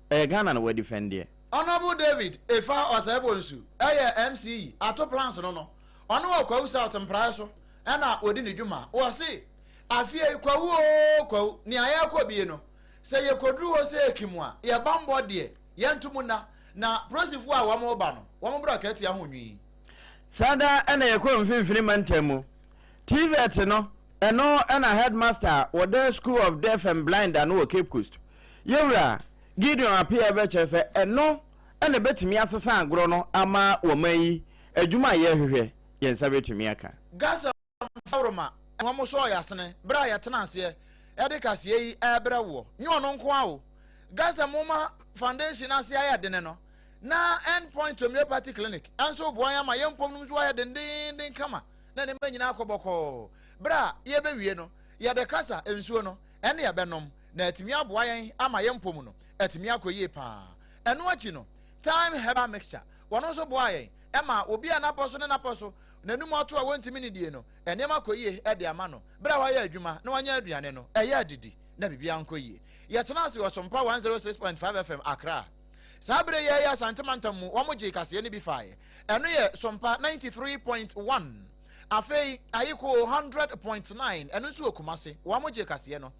ɛyɛ Ghana na wɔadifɛndeɛ. Honourable David Effah Osei-Bonsu yɛ MCE Ato Plans no no, ɔno wɔ Kwawu South mpraeɛ so na ɔdi ne dwuma. Wɔse afeɛ yi Kwawu oo Kwawu, nea yɛrekɔ bie no, sɛ yɛkɔduru hɔ sɛ ɛkim a, yɛ bammɔ deɛ yɛnto mu nna, na polisifoɔ a wɔreba no, wɔn bra katia ho nwi. Saa da na yɛkɔɔ Mfimfini Mantam mu. TVET no, ɛno na headmaster a wɔda School of Deaf and Blind ano wɔ Cape Coast. Yɛwura Gideon Appiah bɛkyerɛ sɛ ɛno na ɛbɛtumi asesa agorɔ no ama wɔman yi adwuma a yɛrehwehwɛ yɛn nsa bɛtumi aka. Gasa Mfawroma na wɔn sɔɔ yɛn asene berɛ a yɛtena aseɛ de kaseɛ yi rebrɛ woɔ. Nyɛ ɔno nko ara o, Gasa Nwoma Foundation ase ayɛ dene no, na End Point Homeopathy Clinic nso reboa yɛn ama yɛn mpom no nso ayɛ dendeenden kama na nneɛma nyinaa akɔ bɔkɔɔ. Berɛ a yɛbɛwie no, yɛde kasa nsuo no ne yɛbɛnom na atumi aboa yɛn ama yɛn mpom no atumi akɔ yie paa. Ɛno akyi no, Thyme Herbal Mixture, wɔn nso boaa yɛn ma obi a n'apɔ so ne n'apɔ so n'anum ato a wɔntumi nnidie no, nneɛma kɔ yie de ama no. Berɛ a wayɛ adwuma na wanya aduane no, ɛyɛ adidi na biribiara nkɔ yie. Yɛtena ase wɔ Sompa 106.5 FM Accra. Saa berɛ yi ara yi Asante mantam mu wɔn gyee kaseɛ no bi faeɛ. Ɛno yɛ Sompa 93.1. Afei Ayikoo 100.9 ɛno nso wɔ Kumasi, wɔn gyee kaseɛ no.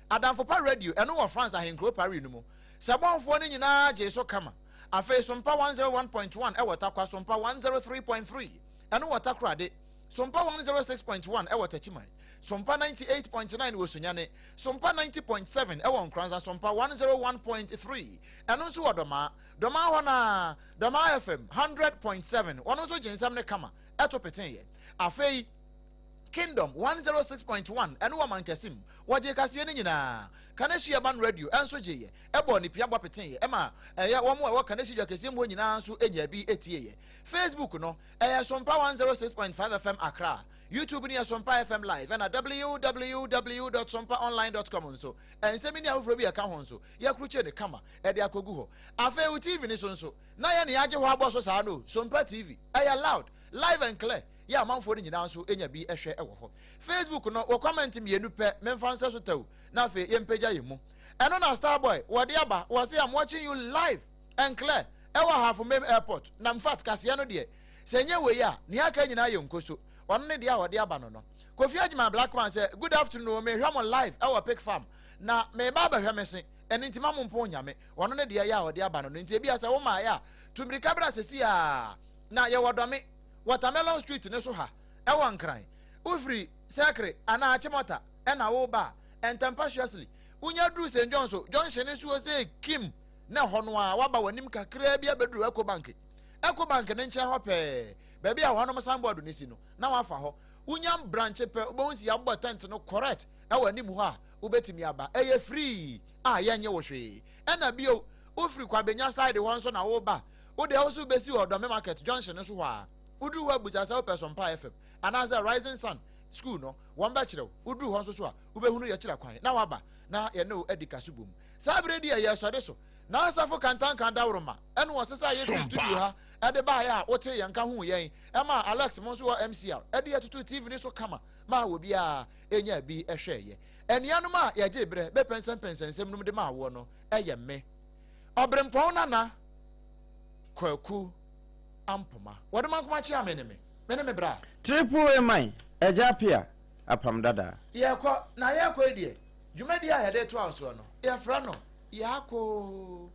Adamfo Pa Radio ɛno wɔ France ahenkuro Paris no mu. Sɛbɔnfoɔ no nyinaa gyee so kama. Afei Sompa 101.1 ɛwɔ Tarkwa, Sompa 103.3 ɛno wɔ Takoradi, Sompa 106.1 ɛwɔ Techiman, Sompa 98.9 wɔ Sunyani, Sompa 90.7 ɛwɔ Nkoranza, Sompa 101.3 ɛno nso wɔ Dɔmaa, Dɔmaa hɔ no ara, Dɔmaa FM 100.7 wɔn nso gye nsɛm no kama ɛto peteeɛ. Afei Kingdom 106.1 ɛno wɔ Mankasim, wɔgyee kaseɛ no nyinaa. Kaneshie Urban Radio nso gyeeɛ, ɛbɔɔ ne piabɔ peteeɛ ɛma ɛyɛ wɔn a ɛwɔ Kaneshie dwakɛseɛ mu hɔ nyinaa nso nyaa bi tieeɛ. Facebook no, ɛyɛ Sompa 106.5 FM Accra. YouTube no yɛ Sompa FM Live ɛna www dot sompaonline dot com nso. Nsɛm yi ne afoforɔ bi a ɛka ho nso, yɛakrukyire no kama de akɔgu hɔ. Afei wo TV no so nso, na yɛne yɛagye hɔ abɔ so saa no o, Sompa TV, ɛyɛ loud, live and clear, yɛ amanfoɔ no nyinaa nso nya bi hwɛ wɔ hɔ. Facebook no, wɔ comment mmienu pɛ, memfa nsɛ so tɛw, na afei yɛmpagya yɛn mu. Ɛno na Starboy wɔde aba, wɔse I'm watching you live and clear ɛwɔ Ahafo Mem Airport, na infact kaseɛ no deɛ, sɛ ɛnyɛ wei a, nea aka nyinaa yɛ nkoso. Ɔno ne deɛ a ɔde aba no no. Kofi Agyeman Blackman sɛ, Good afternoon o, mehwɛ mo live ɛwɔ Pig Farm, na meba abɛhwɛ me se, ɛno nti ma mo mpo nyame. Ɔno ne deɛ yɛ a ɔde aba no no. Nti ebia sɛ womaeɛ a, tu mmirika bra sɛsi a, na yɛwɔ Dɔme, Watermelon Street no so ha, ɛwɔ Nkran. Wofiri Sɛkre anaa Achimota ɛna woreba a, ntɛmpa Shuasli, wonya duru St. John's o, junction no so o sɛ kim, na ɛhɔ no ara woaba w'anim kakraa bi abɛduru Ecobank. Ecobank no nkyɛn hɔ pɛɛ, baabi a wɔnom signboard no si no, na wafa hɔ. Wonya branch pɛ, wobɛhu sɛ yɛabɔ tent no correct ɛwɔ anim hɔ a, wobɛtumi aba. Ɛyɛ free a yɛnnye wo hwee. Ɛna bio, wofiri Kwabenya side hɔ nso na woreba a, wo deɛ wo nso wobɛsi wɔ Dɔme Market junction no so hɔ ara. Woduru hɔ a busa sɛ wopɛ Sompa FM anaasɛ Rising Sun School no, wɔn bɛkyerɛ wo. Woduru hɔ nso so a, wobɛhunu yɛkyerɛ kwan na woaba na yɛne wo adi kaso bom. Saa berɛ yi deɛ yɛresɔre so. N'asafo Kantanka Dawuroma ɛna ɔsesaa yɛn firi studio ha ɛde baeɛ a wotee yɛn nka huu yɛn ɛmaa Alex mo nso wɔ MCR ɛde yɛ totoo TV no so kama maa obiara nyaa bi hwɛeɛ. Anuanom a yɛgyee berɛ bɛpɛnsɛmpɛnsɛn nsɛm nom de maa woɔ no yɛ me, Ɔberempɔn Nana Kwaku Ampoma. Wɔde Mankoma kyea me ne me, me ne me bra. Triple A man, Agya Appiah, Apam Dada. Yɛkɔ, na yɛkɔ yi deɛ, dwumadie a yɛde retoa wo soɔ no, yɛfrɛ no Yɛakɔ oo.